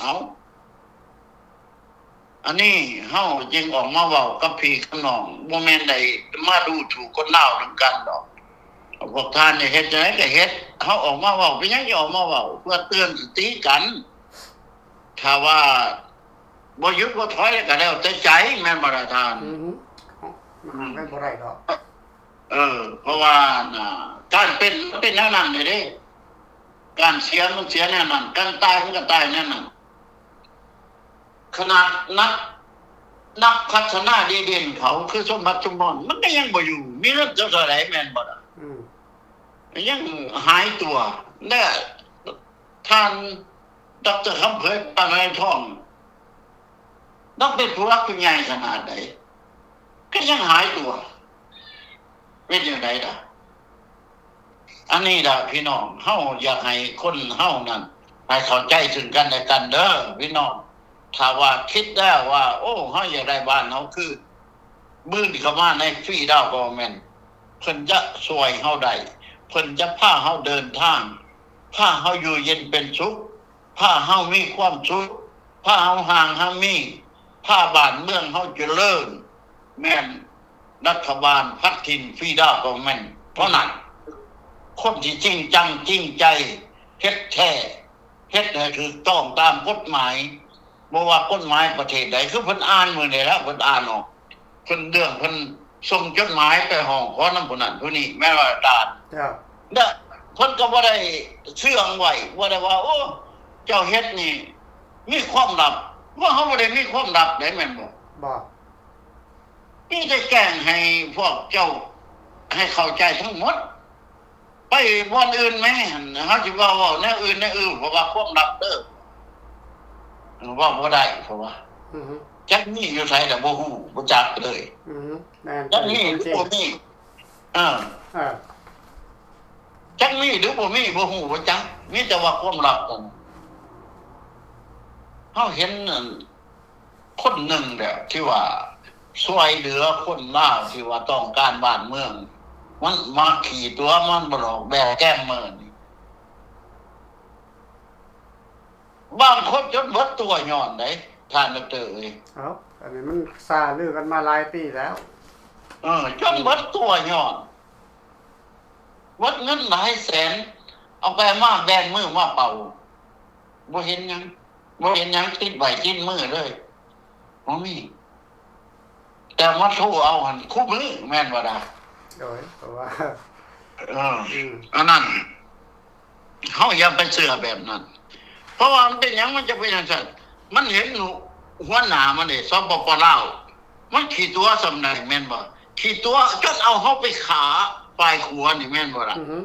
ເອົາ ອັນນີ້ເຮົາຈຶ່ງອອກມາເວົ້າກັບພີ່ກັບນ້ອງ ບໍ່ແມ່ນໄດ້ມາດູຖູກຄົນລາວນຳກັນດອກ. ພວກທ່ານຈະເຮັດຈັ່ງໃດກໍເຮັດ ເຮົາອອກມາເວົ້າ ເປັນຫຍັງຈະອອກມາເວົ້າ? ເພື່ອເຕືອນສະຕິກັນ. ຖ້າວ່າບໍ່ຢຸດບໍ່ຖອຍກໍແລ້ວແຕ່ໃຈ ແມ່ນບໍ່ລະທ່ານ? ອືມ ມັນຫ້າມກັນບໍ່ໄດ້ດອກ. ເອີ ເພາະວ່າ ອ່າ ການເປັນ ມັນເປັນແນວນັ້ນເດ້ ການເສຍ ມັນເສຍແນວນັ້ນ ການຕາຍ ມັນກໍຕາຍແນວນັ້ນ. ຂະໜາດນັກ ນັກພັດທະນາດີເດັ່ນເຂົາ ຄືສົມບັດ ສົມພອນ ມັນກໍຍັງບໍ່ຢູ່ ມີເງິນເທົ່າໃດ ແມ່ນບໍ່ລະ? ອືມ ຍັງຫາຍຕົວ ແລະ ທ່ານ ດອກເຕີ ຄຳເຜີຍ ປານໄພທອງ ລາວເປັນຜູ້ຫຼັກຜູ້ໃຫຍ່ຂະໜາດໃດ ກໍຍັງຫາຍຕົວ ເປັນຈັ່ງໃດລະ? ອັນນີ້ລະພີ່ນ້ອງ ເຮົາຢາກໃຫ້ຄົນເຮົານັ້ນ ໃຫ້ເຂົ້າໃຈເຊິ່ງກັນແລະກັນເດີພີ່ນ້ອງ. ຖ້າວ່າຄິດແລ້ວວ່າ ໂອ້ ເຮົາຢາກໄດ້ບ້ານເຮົາຄືນ ບືນເຂົ້າມາໃນ Free Down Government ເພິ່ນຈະຊ່ວຍເຮົາໄດ້ ເພິ່ນຈະພາເຮົາເດີນທາງ ພາເຮົາຢູ່ເຢັນເປັນສຸກ ພາເຮົາມີຄວາມສຸກ ພາເຮົາຮັ່ງມີ ພາບ້ານເມືອງເຮົາຈະເລີນ ແມ່ນລັດຖະບານພັດຖິ່ນ Free Down Government ເທົ່ານັ້ນ. ຄົນທີ່ຈິງຈັງຈິງໃຈ ເຮັດແທ້ ເຮັດໃຫ້ຖືກຕ້ອງຕາມກົດໝາຍ ບໍ່ວ່າກົດໝາຍປະເທດໃດ ຄືເພິ່ນອ່ານມື້ນີ້ແຫຼະ ເພິ່ນອ່ານອອກ ເພິ່ນເລື່ອງ ເພິ່ນສົ່ງຈົດໝາຍໄປຮ້ອງຂໍນຳຜູ້ນັ້ນຜູ້ນີ້ ແມ່ນວ່າຕາມ ເຈົ້າ ແລະ ເພິ່ນກໍບໍ່ໄດ້ເຊື່ອງໄວ້ ບໍ່ໄດ້ວ່າ ໂອ້ ເຈົ້າເຮັດນີ້ມີຄວາມລັບ ວ່າເຮົາບໍ່ໄດ້ມີຄວາມລັບເດ້ ແມ່ນບໍ່? ບໍ່ ມີແຕ່ແຈ້ງໃຫ້ພວກເຈົ້າໃຫ້ເຂົ້າໃຈທັງໝົດ. ໄປບ່ອນອື່ນແມ້ ເຮົາຊິເວົ້າ ເວົ້າແນວອື່ນແນວອື່ນ ເພາະວ່າຄວາມລັບເດີ ເວົ້າບໍ່ໄດ້ ເພາະວ່າ ອືຮຶ ຈັກມີຢູ່ໃສລະບໍ່ຮູ້ ບໍ່ຈັກເລີຍ ອືຮຶ ແມ່ນ ຈັກມີຫຼືບໍ່ມີ ເອີ ເອີ ຈັກມີຫຼືບໍ່ມີ ບໍ່ຮູ້ ບໍ່ຈັກ ມີແຕ່ວ່າຄວາມລັບເທົ່ານັ້ນ. ເຮົາເຫັນ ອັນ ຄົນໜຶ່ງແຫຼະ ທີ່ວ່າຊ່ວຍເຫຼືອຄົນລາວທີ່ວ່າຕ້ອງການບ້ານເມືອງ ມັນມາຂີ້ຕົວະ ມັນບໍ່ຫຼອກແບກແກມເມີນີ້ ບາງຄົນຈົນເບິດຕົວຍ້ອນໃດ ທ່ານດອກເຕີເອີຍ. ເອົ້າ ອັນນີ້ມັນຊ່າລືກັນມາຫຼາຍປີແລ້ວ ເອີ ຈົນເບິດຕົວຍ້ອນ ເບິດເງິນຫຼາຍແສນ ເອົາໄປມາແບນມືມາເປົ່າ ບໍ່ເຫັນຫຍັງ ບໍ່ເຫັນຫຍັງຕິດໄວ້ຕິດມືເລີຍ ບໍ່ມີ ແຕ່ມາໂທເອົາຫັ້ນຄູ່ມື້ ແມ່ນບໍ່ລະ? ໂດຍ ເພາະວ່າ ເອີ ອືມ ອັນນັ້ນ ເຮົາຢ່າໄປເຊື່ອແບບນັ້ນ ເພາະວ່າມັນເປັນຫຍັງ ມັນຈະເປັນຈັ່ງຊັ້ນ? ມັນເຫັນຫົວໜ້າມັນເດ້ ສປປ ລາວ ມັນຂີ້ຕົວສ່ຳໃດ ແມ່ນບໍ່? ຂີ້ຕົວະຈົນເອົາເຮົາໄປຂ້າຝ່າຍຂົວນີ້ ແມ່ນບໍ່ລະ? ອືຮຶ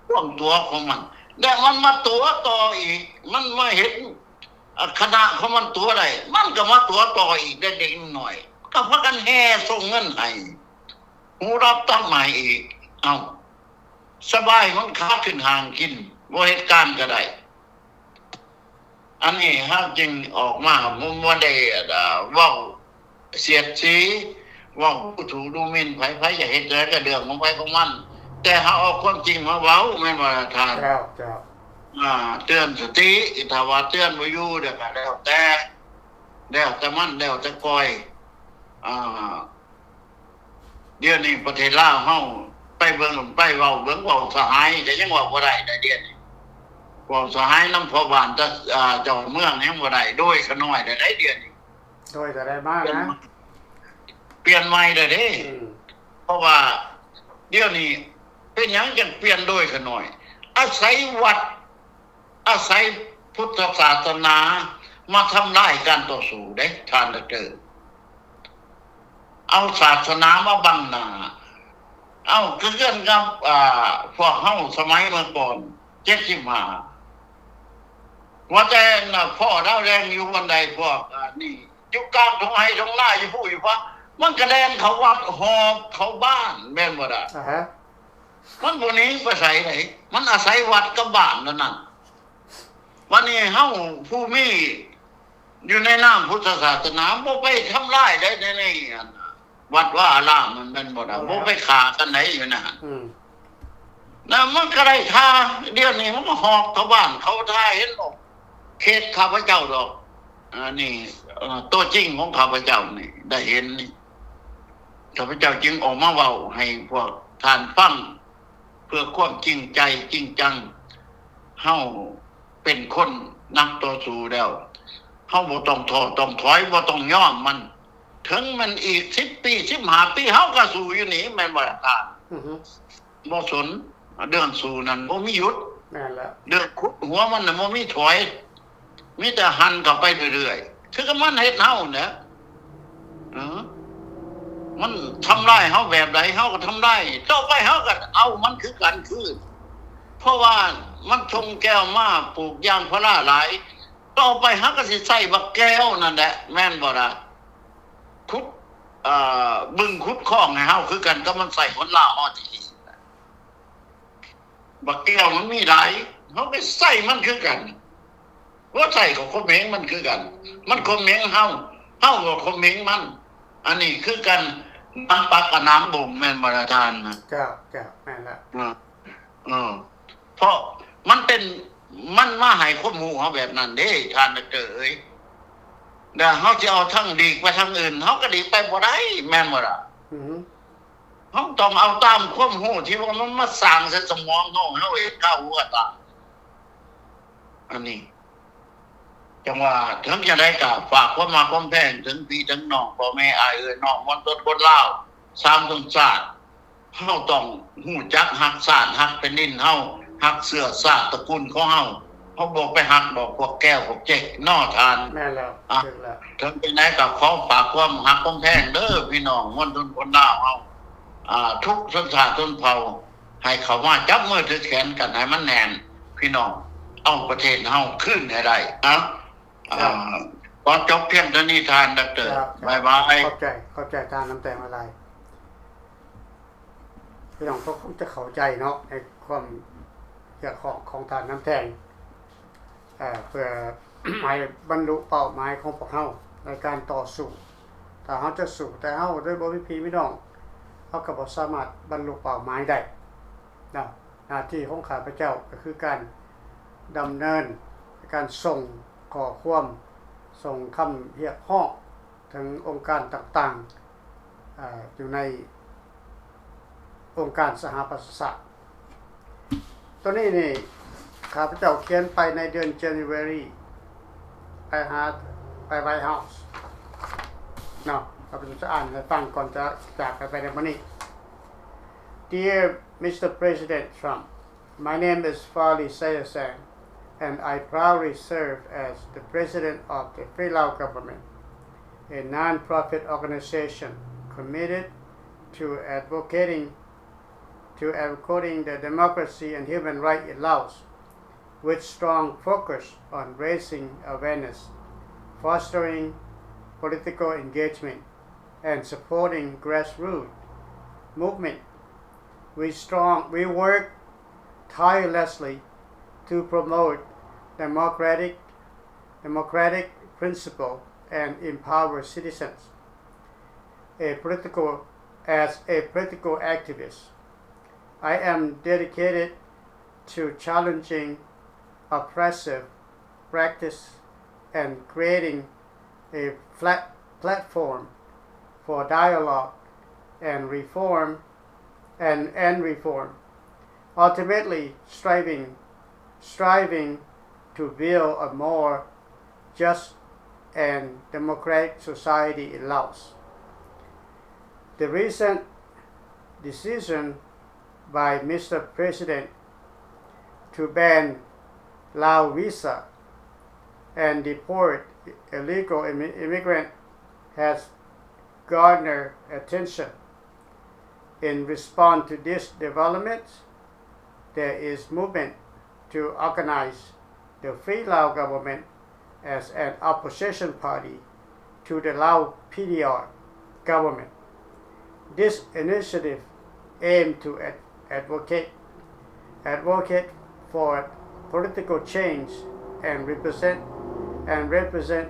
ພວກຕົວະຂອງມັນ ແລ້ວມັນມາຕົວະຕໍ່ອີກ ມັນມາເຫັນ ອາ ຄະນະຂອງມັນຕົວະໄດ້ ມັນກໍມາຕົວະຕໍ່ອີກ ເດັກໆນ້ອຍໆ ກໍພາກັນແຫ່ສົ່ງເງິນໃຫ້ ຫູດັບຕາໝາຍອີກ. ເອົ້າ ສະບາຍ ມັນຂາຂຶ້ນຫາກິນ ບໍ່ເຮັດການກໍໄດ້. ອັນນີ້ເຮົາຈຶ່ງອອກມາ ບໍ່ ບໍ່ໄດ້ ເອີ ເວົ້າສຽດສີ ເວົ້າດູຖູດູໝິ່ນໃຜ ໃຜຢາກເຮັດຈັ່ງໃດກໍເລື່ອງຂອງໃຜຂອງມັນ ແຕ່ເຮົາເອົາຄວາມຈິງມາເວົ້າ ແມ່ນບໍ່ລະທ່ານ? ເຈົ້າ ເຈົ້າ ອ່າ ເຕືອນສະຕິ ຖ້າວ່າເຕືອນບໍ່ຢູ່ ແລ້ວກໍແລ້ວແຕ່ ແລ້ວແຕ່ມັນ ແລ້ວແຕ່ກອຍ ອ່າ ດຽວນີ້ປະເທດລາວເຮົາ ໄປເບິ່ງ ໄປເວົ້າເບິ່ງ ເວົ້າສະຫາຍກໍຍັງເວົ້າບໍ່ໄດ້ໃດ ດຽວນີ້ ເວົ້າສະຫາຍນຳພໍ່ບ້ານ ເຈົ້າເມືອງຍັງບໍ່ໄດ້ ໂດຍຂະນ້ອຍແລ້ວໃດ ດຽວນີ້ ໂດຍກໍໄດ້ມານະ ປ່ຽນໃໝ່ແລ້ວເດ້ ອືມ ເພາະວ່າດຽວນີ້ ເປັນຫຍັງຈັ່ງປ່ຽນໂດຍຂະໜ້ອຍ? ອາໄສວັດ ອາໄສພຸດທະສາສະໜາມາທຳລາຍການຕໍ່ສູ້ເດ້ ທ່ານດອກເຕີ. ເອົາສາສະໜາມາບັງໜ້າ. ເອົາ ຄືກັນກັບ ອ່າ ພວກເຮົາສະໄໝເມື່ອກ່ອນ ເຈັດສິບຫ້າ ວ່າແຕ່ນະ ພໍ່ດາວແດງຢູ່ບ່ອນໃດ ພວກ ອ່າ ນີ້ ຢູ່ກາງທົ່ງໄຮ່ທົ່ງນາ ຢູ່ພູຢູ່ພາ ມັນກະແລ່ນເຂົ້າວັດ ຫອບເຂົ້າບ້ານ ແມ່ນບໍ່ລະ? ອາຮະ ມັນບໍ່ໜີໄປໃສໃດ ມັນອາໄສວັດກັບບ້ານເທົ່ານັ້ນ. ບັດນີ້ເຮົາຜູ້ມີຢູ່ໃນນາມພຸດທະສາສະໜາ ບໍ່ໄປທຳລາຍໃດໃນ ໃນອັນ ວັດວາອາຣາມ ມັນແມ່ນບໍ່ລະ? ບໍ່ໄດ້ ບໍ່ໄປຂ້າກັນໃດຢູ່ນັ້ນ. ອືມ ນະ ມັນກະໄດ້ທ່າ ດຽວນີ້ມັນກໍຫອບເຂົ້າບ້ານເຂົາ ຖ້າເຫັນບໍ່ ເຂດຂ້າພະເຈົ້າດອກ. ອັນນີ້ ເອີ ຕົວຈິງຂອງຂ້າພະເຈົ້ານີ້ ໄດ້ເຫັນນີ້ ຂ້າພະເຈົ້າຈຶ່ງອອກມາເວົ້າໃຫ້ພວກທ່ານຟັງ ເພື່ອຄວາມຈິງໃຈຈິງຈັງ. ເຮົາເປັນຄົນນັກຕໍ່ສູ້ແລ້ວ ເຮົາບໍ່ຕ້ອງທໍ້ຕ້ອງຖອຍ ບໍ່ຕ້ອງຍອມມັນ. ເຖິງແມ່ນອີກສິບປີ ສິບຫ້າປີ ເຮົາກໍສູ້ຢູ່ນີ້ ແມ່ນບໍ່ລະທ່ານ? ອືຮຶ ບໍ່ສົນ ເລື່ອງສູ້ນັ້ນບໍ່ມີຢຸດ. ແມ່ນແລ້ວ ເລື່ອງຂຸດຫົວມັນນະບໍ່ມີຖອຍ ມີແຕ່ຫັນເຂົ້າໄປເລື້ອຍໆ ຄືກັບມັນເຮັດເຮົາແຫຼະ. ເອີ ມັນທຳລາຍເຮົາແບບໃດ ເຮົາກໍທຳລາຍ ຕໍ່ໄປເຮົາກໍເອົາມັນຄືກັນຄືນ ເພາະວ່າມັນສົ່ງແກ້ວມາປູກຢາງພາລາຫຼາຍ ຕໍ່ໄປເຮົາກໍຊິໃຊ້ບັກແກ້ວນັ້ນແຫຼະ ແມ່ນບໍ່ລະ? ຂຸດ ເອີ ບຶງຂຸດຄອງໃຫ້ເຮົາຄືກັນກັບມັນໃຊ້ຄົນລາວເຮົາທີ່ ບັກແກ້ວມັນມີຫຼາຍ ເຮົາກໍໃຊ້ມັນຄືກັນ. ບໍ່ໃຊ້ກໍຂົ່ມເຫງມັນຄືກັນ ມັນຂົ່ມເຫງເຮົາ ເຮົາກໍຂົ່ມເຫງມັນ. ອັນນີ້ຄືກັນ ໜາມປັກກັບໜາມບົ່ງ ແມ່ນບໍ່ລະທ່ານ? ເຈົ້າ ເຈົ້າ ແມ່ນລະ. ເອີ ເອີ ເພາະມັນເປັນ ມັນມາໃຫ້ຄວາມຮູ້ເຮົາແບບນັ້ນເດ້ ທ່ານດອກເຕີເອີຍ. ແລ້ວເຮົາຊິເອົາທາງຫຼີກໄປທາງອື່ນ ເຮົາກໍຫຼີກໄປບໍ່ໄດ້ ແມ່ນບໍ່ລະ? ອືຮຶ ເຮົາຕ້ອງເອົາຕາມຄວາມຮູ້ທີ່ວ່າມັນມາສ້າງໃສ່ສະໝອງເຮົາ ເຮົາເຮັດຄາຫູກະຕາ. ອັນນີ້ ຈັ່ງວ່າ ເຖິງຈັ່ງໃດກໍຝາກຄວາມຮັກຄວາມແພງເຖິງພີ່ເຖິງນ້ອງ ພໍ່ແມ່ ອ້າຍເອື້ອຍນ້ອງ ມວນຊົນຄົນລາວ ສາມຊົນຊາດ. ເຮົາຕ້ອງຮູ້ຈັກຮັກຊາດ ຮັກແຜ່ນດິນເຮົາ ຮັກເຊື້ອຊາດຕະກຸນຂອງເຮົາ. ເຮົາບໍ່ໄປຮັກດອກພວກແກ້ວພວກເຈັກເນາະທ່ານ. ແມ່ນແລ້ວ ອາ ຖືກແລ້ວ. ເຖິງຈັ່ງໃດກໍຂໍຝາກຄວາມຮັກຄວາມແພງເດີ ພີ່ນ້ອງມວນຊົນຄົນລາວເຮົາ ອາ ທຸກຊົນຊາດຊົນເຜົ່າ ໃຫ້ເຂົ້າມາຈັບມືຖືກແຂນກັນໃຫ້ມັນແໜ້ນ ພີ່ນ້ອງ ເອົາປະເທດເຮົາຄືນໃຫ້ໄດ້ນະ. ເຈົ້າ ອາ ຂໍຈົບພຽງເທົ່ານີ້ທ່ານດອກເຕີ. ເຈົ້າ ບາຍບາຍ. ຂອບໃຈ ຂອບໃຈທ່ານນ້ຳແຕງຫຼາຍໆ. ພີ່ນ້ອງກໍຄົງຈະເຂົ້າໃຈເນາະ ໃນຄວາມຮຽກຮ້ອງຂອງທ່ານນ້ຳແຕງ ເອີ ເພື່ອໃຫ້ບັນລຸເປົ້າໝາຍຂອງພວກເຮົາໃນການຕໍ່ສູ້. ຖ້າເຮົາຈະສູ້ແຕ່ເຮົາໂດຍບໍ່ມີພີ່ມີນ້ອງ ເຮົາກໍບໍ່ສາມາດບັນລຸເປົ້າໝາຍໄດ້ນະ. ໜ້າທີ່ຂອງຂ້າພະເຈົ້າກໍຄືການດຳເນີນ ການສົ່ງຂໍ້ຄວາມ ສົ່ງຄຳຮຽກຮ້ອງເຖິງອົງການຕ່າງໆ ເອີ ຢູ່ໃນອົງການສະຫະປະຊາຊາດ. ໂຕນີ້ນີ້ ຂ້າພະເຈົ້າຂຽນໄປໃນເດືອນ January ໄປຫາ ໄປ White House ເນາະ. ຂ້າພະເຈົ້າຈະອ່ານໃຫ້ຟັງກ່ອນຈະຈາກກັນໄປໃນມື້ນີ້. Dear Mister President Trump, my name is Fali Sayasang, and I proudly serve as the President of the Free Lao Government, a non-profit organization committed to advocating, to advocating the democracy and human rights in Laos, with strong focus on raising awareness, fostering political engagement, and supporting grassroots movement. We strong, we work tirelessly to promote democratic, democratic principle and empower citizens. A political, as a political activist, I am dedicated to challenging oppressive practice and creating a flat platform for dialogue and reform and, and reform, ultimately striving, striving to build a more just and democratic society in Laos. The recent decision by Mister President to ban Lao visa and deport illegal immi- immigrant has garnered attention. In response to this development, there is movement to organize the Free Lao Government as an opposition party to the Lao P D R government. This initiative aimed to ad- advocate advocate for political change and represent and represent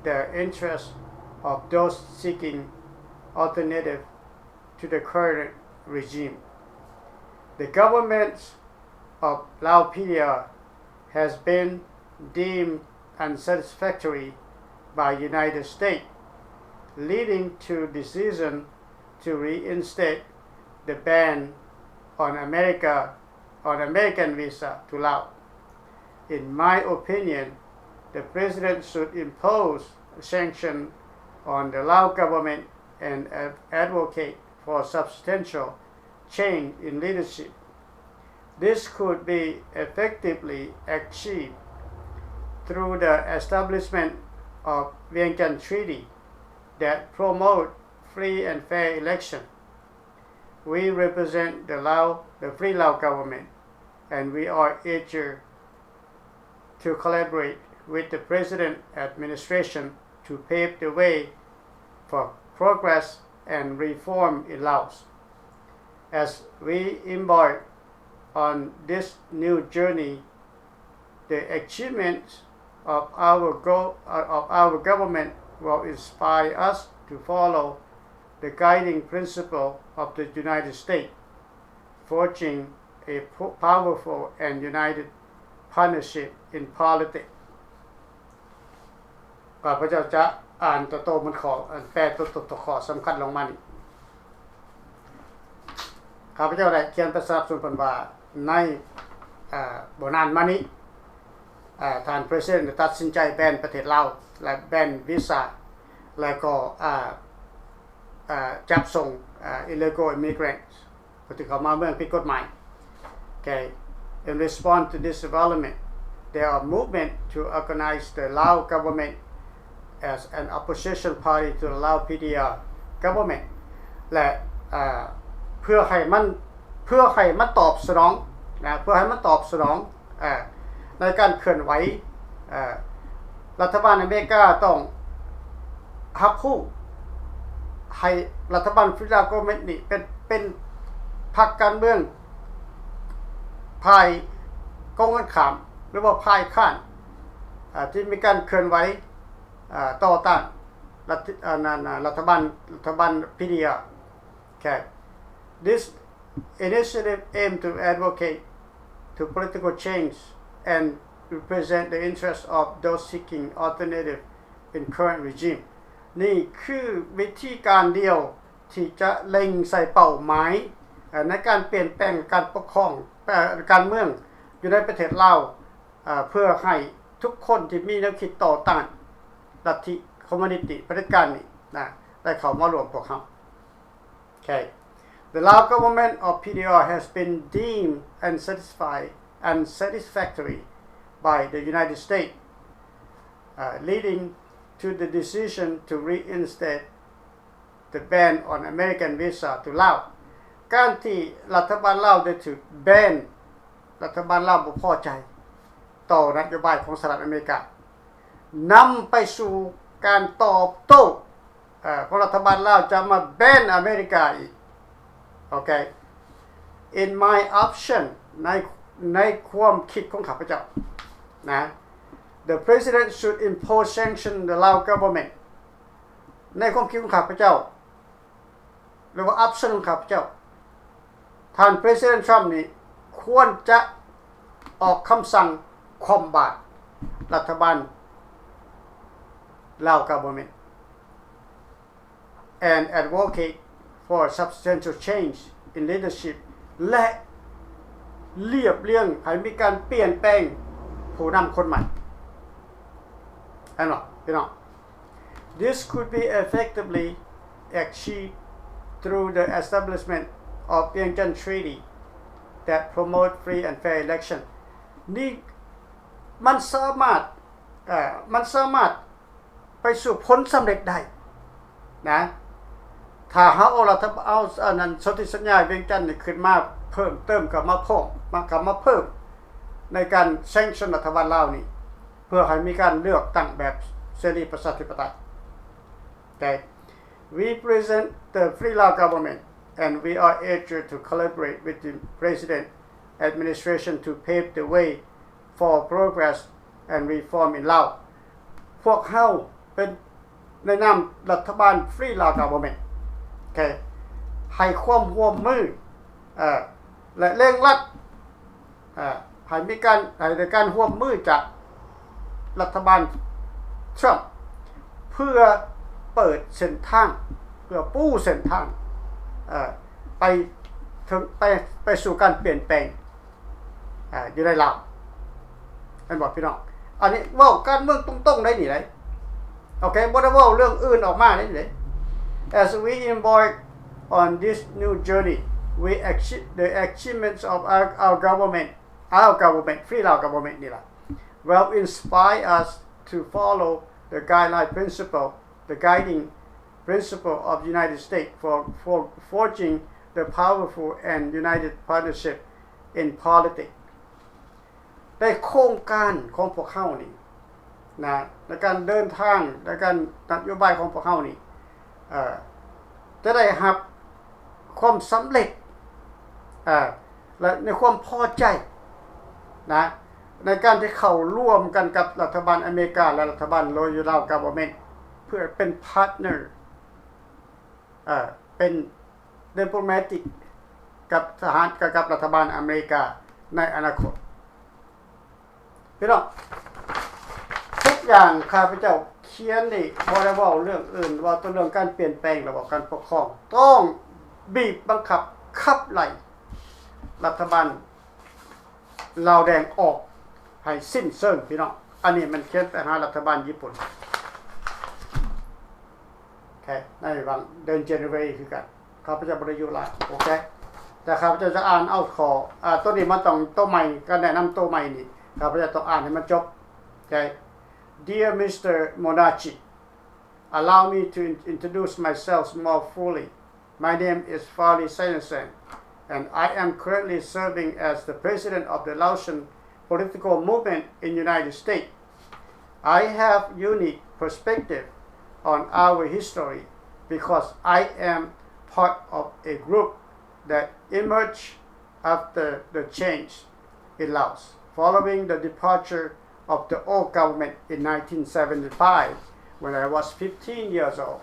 the interests of those seeking alternative to the current regime. The government of Lao P D R has been deemed unsatisfactory by United States, leading to decision to reinstate the ban on America on American visa to Lao. In my opinion, the president should impose sanction on the Lao government and ad- advocate for substantial change in leadership. This could be effectively achieved through the establishment of Vientiane Treaty that promote free and fair election. We represent the Lao, the Free Lao government, and we are eager to collaborate with the President administration to pave the way for progress and reform in Laos. As we embark on this new journey, the achievements of our go- uh, of our government will inspire us to follow the guiding principle of the United States, forging a po- powerful and united partnership in politics. ຂ້າພະເຈົ້າຈະອ່ານໂຕໂຕມັນຂໍ ແປໂຕໂຕຂໍ້ສຳຄັນລົງມານີ້. ຂ້າພະເຈົ້າໄດ້ຂຽນໄປສະໜັບສະໜູນເພິ່ນວ່າ ໃນ ເອີ ບໍ່ນານມານີ້ ເອີ ທ່ານ President ໄດ້ຕັດສິນໃຈແບນປະເທດລາວ ແລະ ແບນວີຊາ ແລະ ກໍ ເອີ ເອີ ຈັບສົ່ງ ເອີ illegal immigrants ຜູ້ທີ່ເຂົ້າມາເມືອງຜິດກົດໝາຍ. Okay. In response to this development, there are movement to organize the Lao government as an opposition party to the Lao P D R government ແລະ ເອີ ເພື່ອໃຫ້ມັນ ເພື່ອໃຫ້ມັນຕອບສະໜອງນະ ເພື່ອໃຫ້ມັນຕອບສະໜອງ ເອີ ໃນການເຄື່ອນໄຫວ ເອີ ລັດຖະບານອາເມລິກາຕ້ອງຮັບຮູ້ ໃຫ້ລັດຖະບານ Free Lao Government ນີ້ເປັນ ເປັນພັກການເມືອງ ຝ່າຍກົງກັນຂ້າມ ຫຼືວ່າຝ່າຍຄ້ານ ເອີ ທີ່ມີການເຄື່ອນໄຫວ ເອີ ຕໍ່ຕ້ານລັດ ເອີ ນັ້ນ ລັດຖະບານ ລັດຖະບານ P D R. Okay. This initiative aim to advocate to political change and represent the interests of those seeking alternative in current regime. ນີ້ຄືວິທີການດຽວທີ່ຈະເລັງໃສ່ເປົ້າໝາຍ ເອີ ໃນການປ່ຽນແປງການປົກຄອງ ເອີ ການເມືອງຢູ່ໃນປະເທດລາວ ເອີ ເພື່ອໃຫ້ທຸກຄົນທີ່ມີແນວຄິດຕໍ່ຕ້ານລັດທິຄອມມູນິດຕິຜະເດັດການນີ້ນະ ໄດ້ເຂົ້າມາຮ່ວມພວກເຮົາ. Okay. The Lao government of P D R has been deemed unsatisfied, unsatisfactory by the United States, uh, leading to the decision to reinstate the ban on American visa to Lao. ການທີ່ລັດຖະບານລາວໄດ້ຖືກແບນ ລັດຖະບານລາວບໍ່ພໍໃຈຕໍ່ນະໂຍບາຍຂອງສະຫະລັດອາເມລິກາ ນຳໄປສູ່ການຕອບໂຕ້ ເອີ ຂອງລັດຖະບານລາວຈະມາແບນອາເມລິກາອີກ. Okay. In my option ໃນ ໃນຄວາມຄິດຂອງຂ້າພະເຈົ້ານະ The president should impose sanction the Lao government. ໃນຄວາມຄິດຂອງຂ້າພະເຈົ້າ ຫຼືວ່າ option ຂອງຂ້າພະເຈົ້າ ທ່ານ President Trump ນີ້ຄວນຈະອອກຄຳສັ່ງຄວ່ຳບາດລັດຖະບານ Lao government and advocate for substantial change in leadership ແລະ ລຽບລຽງໃຫ້ມີການປ່ຽນແປງຜູ້ນຳຄົນໃໝ່. ເຫັນບໍ່ພີ່ນ້ອງ? This could be effectively achieved through the establishment of Vientiane Treaty that promote free and fair election. ນີ້ມັນສາມາດ ເອີ ມັນສາມາດໄປສູ່ຜົນສຳເລັດໄດ້ນະ ຖ້າເຮົາເອົາລັດຖະ ເອົາອັນນັ້ນ ສົນທິສັນຍາວຽງຈັນນີ້ຂຶ້ນມາເພີ່ມເຕີມ ເຂົ້າມາພ້ອມ ມາ ເຂົ້າມາເພີ່ມໃນການ sanction ລັດຖະບານລາວນີ້ ເພື່ອໃຫ້ມີການເລືອກຕັ້ງແບບເສລີປະຊາທິປະໄຕ. Okay. We present the Free Lao government and we are eager to collaborate with the President administration to pave the way for progress and reform in Laos. ພວກເຮົາເປັນໃນນາມລັດຖະບານ Free Lao Government ໂອເຄ ໃຫ້ຄວາມຮ່ວມມື ເອີ ແລະ ເລັ່ງລັດ ເອີ ໃຫ້ມີການ ໃຫ້ໄດ້ການຮ່ວມມືຈາກລັດຖະບານທຣຳ ເພື່ອເປີດເສັ້ນທາງ ເພື່ອປູເສັ້ນທາງ ເອີ ໄປເຖິງ ໄປ ໄປສູ່ການປ່ຽນແປງ ອ່າ ຢູ່ໃນລາວ ແມ່ນບໍ່ພີ່ນ້ອງ? ອັນນີ້ເວົ້າການເມືອງຕົງໆໄດ໋ນີ້ໄດ໋ ໂອເຄ ບໍ່ໄດ້ເວົ້າເລື່ອງອື່ນອອກມາໄດ໋ນີ້ໄດ໋. As we embark on this new journey, we achie- the achievements of our, our government, our government, Free Lao government ນີ້ລະ will inspire us to follow the guideline principle, the guiding principle of United States for, for forging the powerful and united partnership in politics. ໃນໂຄງການຂອງພວກເຮົານີ້ນະ ໃນການເດີນທາງ ໃນການນະໂຍບາຍຂອງພວກເຮົານີ້ ເອີ ຈະໄດ້ຮັບຄວາມສຳເລັດ ເອີ ແລະ ໃນຄວາມພໍໃຈນະ ໃນການທີ່ເຂົ້າຮ່ວມກັນກັບລັດຖະບານອາເມລິກາ ແລະ ລັດຖະບານ Royal Lao Government ເພື່ອເປັນ partner ເອີ ເປັນ diplomatic ກັບສະຫະ ກັບລັດຖະບານອາເມລິກາໃນອະນາຄົດ. ພີ່ນ້ອງ ທຸກຢ່າງຂ້າພະເຈົ້າຂຽນນີ້ ບໍ່ໄດ້ເວົ້າເລື່ອງອື່ນ ເວົ້າແຕ່ເລື່ອງການປ່ຽນແປງລະບອບການປົກຄອງ ຕ້ອງບີບບັງຄັບຂັບໄລ່ລັດຖະບານ ລາວແດງອອກໃຫ້ສິ້ນເຊີງ ພີ່ນ້ອງ. ອັນນີ້ມັນຂຽນໄປຫາລັດຖະບານຍີ່ປຸ່ນ ໂອເຄ ໃນວັນເດືອນ January ຄືກັນ. ຂ້າພະເຈົ້າບໍ່ໄດ້ຢູ່ຫຼາຍ ໂອເຄ ແຕ່ຂ້າພະເຈົ້າຈະອ່ານເອົາຂໍ້ ອາ ໂຕນີ້ມັນຕ້ອງໂຕໃໝ່ ການແນະນຳໂຕໃໝ່ນີ້ ຂ້າພະເຈົ້າຕ້ອງອ່ານໃຫ້ມັນຈົບ ໂອເຄ. Dear Mister Monachi, allow me to in- introduce myself more fully. My name is Fali Sainasen, and I am currently serving as the president of the Laotian political movement in United States. I have unique perspective on our history because I am part of a group that emerged after the change in Laos, following the departure of the old government in nineteen seventy-five, when I was fifteen years old.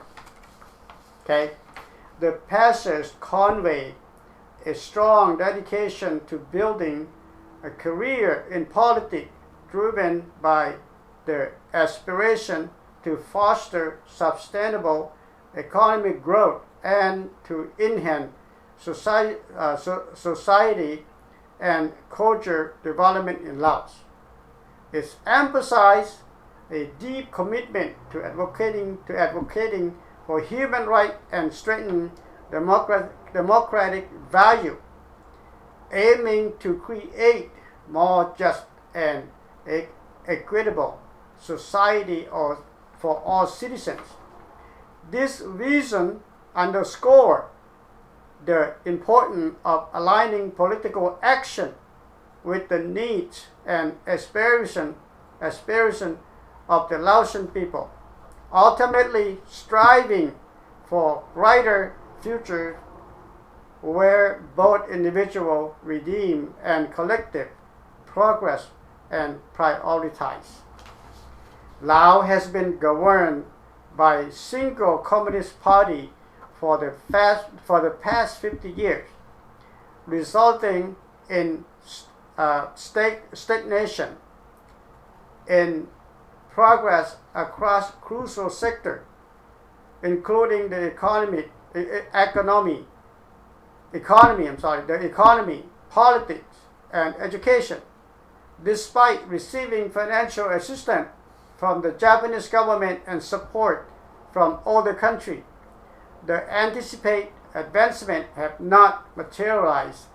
Okay? The passage convey a strong dedication to building a career in politics driven by the aspiration to foster sustainable economic growth and to enhance society, uh, so- society and culture development in Laos. It emphasized a deep commitment to advocating to advocating for human rights and strengthen democrat- democratic value, aiming to create more just and e- equitable society or for all citizens. This vision underscore the importance of aligning political action with the needs and aspiration aspiration of the Laotian people, ultimately striving for brighter future where both individual redeem and collective progress and prioritize. Lao has been governed by single communist party for the past, for the past fifty years, resulting in uh, stag- stagnation in progress across crucial sectors, including the economy, e- e- economy, economy, I'm sorry, the economy, politics, and education. Despite receiving financial assistance from the Japanese government and support from other countries, the anticipated advancement have not materialized,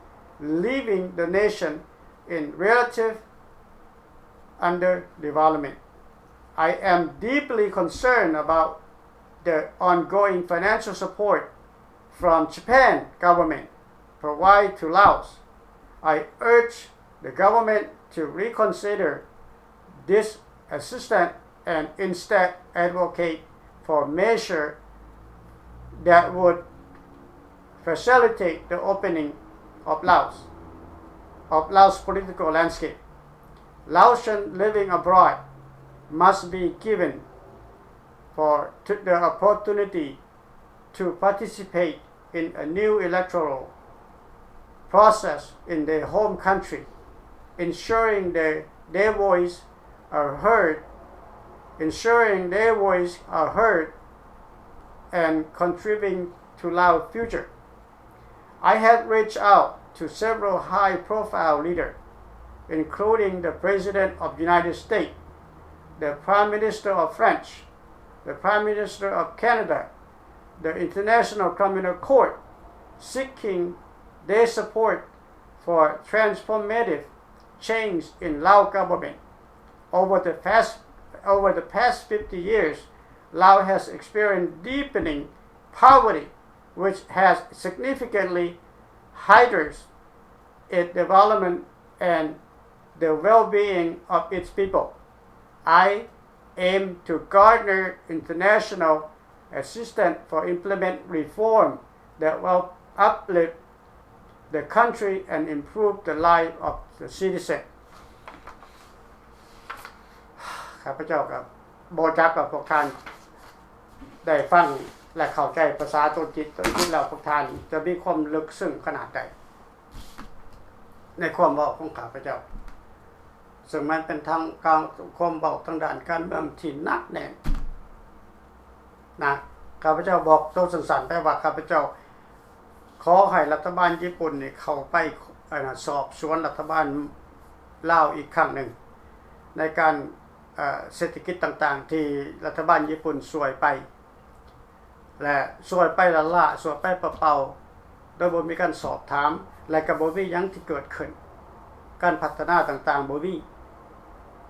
leaving the nation in relative underdevelopment. I am deeply concerned about the ongoing financial support from Japan government provide to Laos. I urge the government to reconsider this assistance and instead advocate for measures that would facilitate the opening of Laos, of Laos political landscape. Laotians living abroad must be given for to the opportunity to participate in a new electoral process in their home country, ensuring their, their voice are heard, ensuring their voice are heard and contributing to Laos future. I have reached out to several high-profile leaders, including the President of the United States, the Prime Minister of France, the Prime Minister of Canada, the International Criminal Court, seeking their support for transformative change in Lao government. Over the past, over the past fifty years, Lao has experienced deepening poverty, which has significantly hinders its development and the well-being of its people. I aim to garner international assistance for implement reform that will uplift the country and improve the life of the citizen. ຂ້າພະເຈົ້າກໍບໍ່ຈັກວ່າພວກທ່ານໄດ້ຟັງ ແລະ ເຂົ້າໃຈພາສາຕົນຈິດຕົນຈິດແລ້ວ ພວກທ່ານຈະມີຄວາມເລິກເຊິ່ງຂະໜາດໃດ ໃນຄວາມເວົ້າຂອງຂ້າພະເຈົ້າ ເຊິ່ງມັນເປັນທາງການ ຄວາມເວົ້າທາງດ້ານການເມືອງທີ່ໜັກແໜ້ນນະ. ຂ້າພະເຈົ້າບອກໂຕສັ້ນໆໄປວ່າ ຂ້າພະເຈົ້າຂໍໃຫ້ລັດຖະບານຍີ່ປຸ່ນນີ້ເຂົ້າໄປ ອັນນ່າ ສອບສວນລັດຖະບານລາວອີກຄັ້ງໜຶ່ງ ໃນການ ເອີ ເສດຖະກິດຕ່າງໆ ທີ່ລັດຖະບານຍີ່ປຸ່ນຊ່ວຍໄປ ແລະ ຊ່ວຍໄປລ້າໆ ຊ່ວຍໄປເປົ່າໆ ໂດຍບໍ່ມີການສອບຖາມ ແລະ ກໍບໍ່ມີຫຍັງທີ່ເກີດຂຶ້ນ ການພັດທະນາຕ່າງໆບໍ່ມີ.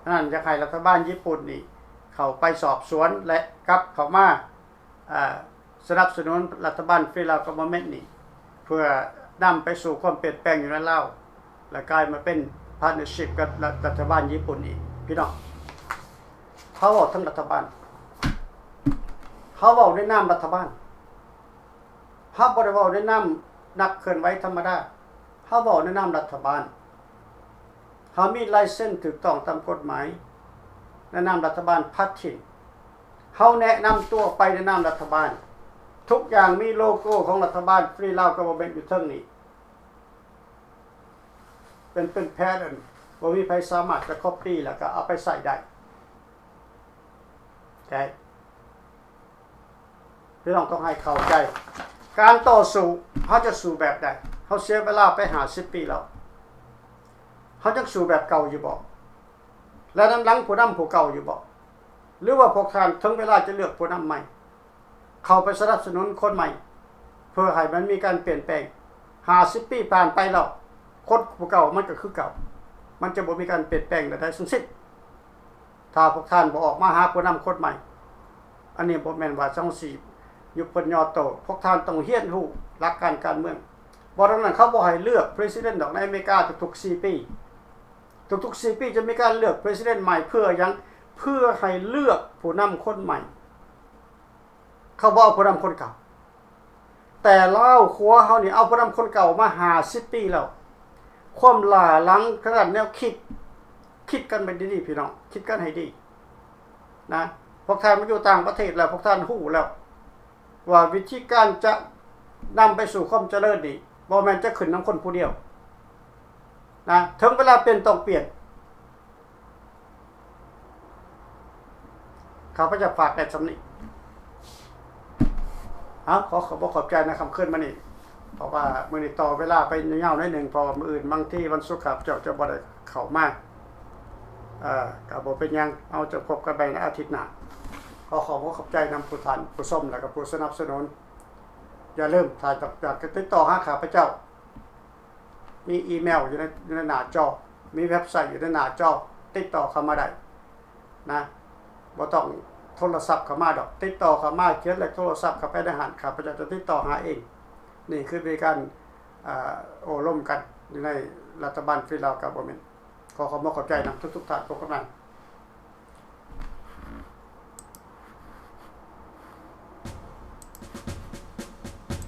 ສະນັ້ນ ຢາກໃຫ້ລັດຖະບານຍີ່ປຸ່ນນີ້ເຂົ້າໄປສອບສວນ ແລະ ກັບເຂົ້າມາ ເອີ ສະໜັບສະໜູນລັດຖະບານ Free Lao Government ນີ້ ເພື່ອນຳໄປສູ່ຄວາມປ່ຽນແປງຢູ່ໃນລາວ ແລະ ກາຍມາເປັນ partnership ກັບລັດ ລັດຖະບານຍີ່ປຸ່ນອີກ. ພີ່ນ້ອງ ເຮົາເວົ້າເຖິງລັດຖະບານ ເຮົາເວົ້າໃນນາມລັດຖະບານ ເຮົາບໍ່ໄດ້ເວົ້າໃນນາມນັກເຄື່ອນໄຫວທຳມະດາ ເຮົາເວົ້າໃນນາມລັດຖະບານ. ເຮົາມີລາຍເຊັນຖືກຕ້ອງຕາມກົດໝາຍ ໃນນາມລັດຖະບານພັດຖິ່ນ. ເຮົາແນະນຳຕົວໄປໃນນາມລັດຖະບານ. ທຸກຢ່າງມີໂລໂກ້ຂອງລັດຖະບານ Free Lao Government ຢູ່ເທິງນີ້. ເປັນ ເປັນແຜນ ອັນ ບໍ່ມີໃຜສາມາດຈະ copy ແລ້ວກໍເອົາໄປໃຊ້ໄດ້. ແຕ່ ພີ່ນ້ອງຕ້ອງໃຫ້ເຂົ້າໃຈ ການຕໍ່ສູ້ ເຮົາຈະສູ້ແບບໃດ? ເຮົາເສຍເວລາໄປຫ້າສິບປີແລ້ວ ເຮົາຍັງສູ້ແບບເກົ່າຢູ່ບໍ່? ແລະ ນຳຫຼັງຜູ້ນຳຜູ້ເກົ່າຢູ່ບໍ່? ຫຼືວ່າພວກທ່ານເຖິງເວລາຈະເລືອກຜູ້ນຳໃໝ່ ເຂົ້າໄປສະໜັບສະໜູນຄົນໃໝ່ ເພື່ອໃຫ້ມັນມີການປ່ຽນແປງ? ຫ້າສິບປີຜ່ານໄປແລ້ວ ຄົນຜູ້ເກົ່າມັນກໍຄືເກົ່າ ມັນຈະບໍ່ມີການປ່ຽນແປງໃດໆທັງສິ້ນ. ຖ້າພວກທ່ານບໍ່ອອກມາຫາຜູ້ນຳຄົນໃໝ່ ອັນນີ້ບໍ່ແມ່ນວ່າເຮົາຊິຍຸບເພິ່ນຍໍໂຕ. ພວກທ່ານຕ້ອງຮຽນຮູ້ຫຼັກການການເມືອງ. ບໍ່ດັ່ງນັ້ນ ເຂົາບໍ່ໃຫ້ເລືອກ President ດອກ ໃນອາເມລິກາທຸກໆສີ່ປີ. ທຸກໆສີ່ປີຈະມີການເລືອກ President ໃໝ່. ເພື່ອຫຍັງ? ເພື່ອໃຫ້ເລືອກຜູ້ນຳຄົນໃໝ່. ເຂົາບໍ່ເອົາຜູ້ນຳຄົນເກົ່າ. ແຕ່ລາວຂົວເຮົານີ້ເອົາຜູ້ນຳຄົນເກົ່າມາຫ້າສິບປີແລ້ວ. ຄວາມຫຼ້າຫຼັງທາງດ້ານແນວຄິດ, ຄິດກັນໃຫ້ດີໆ ພີ່ນ້ອງ, ຄິດກັນໃຫ້ດີນະ. ພວກທ່ານມາຢູ່ຕ່າງປະເທດແລ້ວ, ພວກທ່ານຮູ້ແລ້ວວ່າວິທີການຈະນຳໄປສູ່ຄວາມຈະເລີນນີ້ ບໍ່ແມ່ນຈະຂຶ້ນນຳຄົນຜູ້ດຽວນະ. ເຖິງເວລາປ່ຽນຕ້ອງປ່ຽນ. ຂ້າພະເຈົ້າຝາກໄດ້ສ່ຳນີ້. ເອົາ ຂໍຂອບອົກຂອບໃຈໃນຄ່ຳຄືນມື້ນີ້ ເພາະວ່າມື້ນີ້ຕໍ່ເວລາໄປຍາວໜ້ອຍໜຶ່ງ, ເພາະວ່າມື້ອື່ນບາງທີວັນສຸກຂ້າພະເຈົ້າຈະບໍ່ໄດ້ເຂົ້າມາ. ເອີ ກໍບໍ່ເປັນຫຍັງ, ເຮົາຈະພົບກັນໃໝ່ໃນອາທິດໜ້າ. ຂໍຂອບອົກຂອບໃຈນຳຜູ້ທ່ານຜູ້ຊົມ ແລະ ກໍຜູ້ສະໜັບສະໜູນ. ຢ່າລືມ ຖ້າຢາກ ຢາກຈະຕິດຕໍ່ຫາຂ້າພະເຈົ້າ ມີອີເມວຢູ່ໃນ ຢູ່ໃນໜ້າຈໍ ມີເວັບໄຊຢູ່ໃນໜ້າຈໍ ຕິດຕໍ່ເຂົ້າມາໄດ້ນະ ບໍ່ຕ້ອງໂທລະສັບເຂົ້າມາດອກ ຕິດຕໍ່ເຂົ້າມາ ຂຽນເລກໂທລະສັບເຂົ້າໄປໃນຫັ້ນ ຂ້າພະເຈົ້າຈະຕິດຕໍ່ຫາເອງ. ນີ້ຄືມີການ ເອີ ໂອ້ລົມກັນຢູ່ໃນລັດຖະບານຟີລາວ ກໍບໍ່ແມ່ນ. ຂໍຂອບອົກຂອບໃຈນຳທຸກໆທ່ານ ພວກກຳນັນ.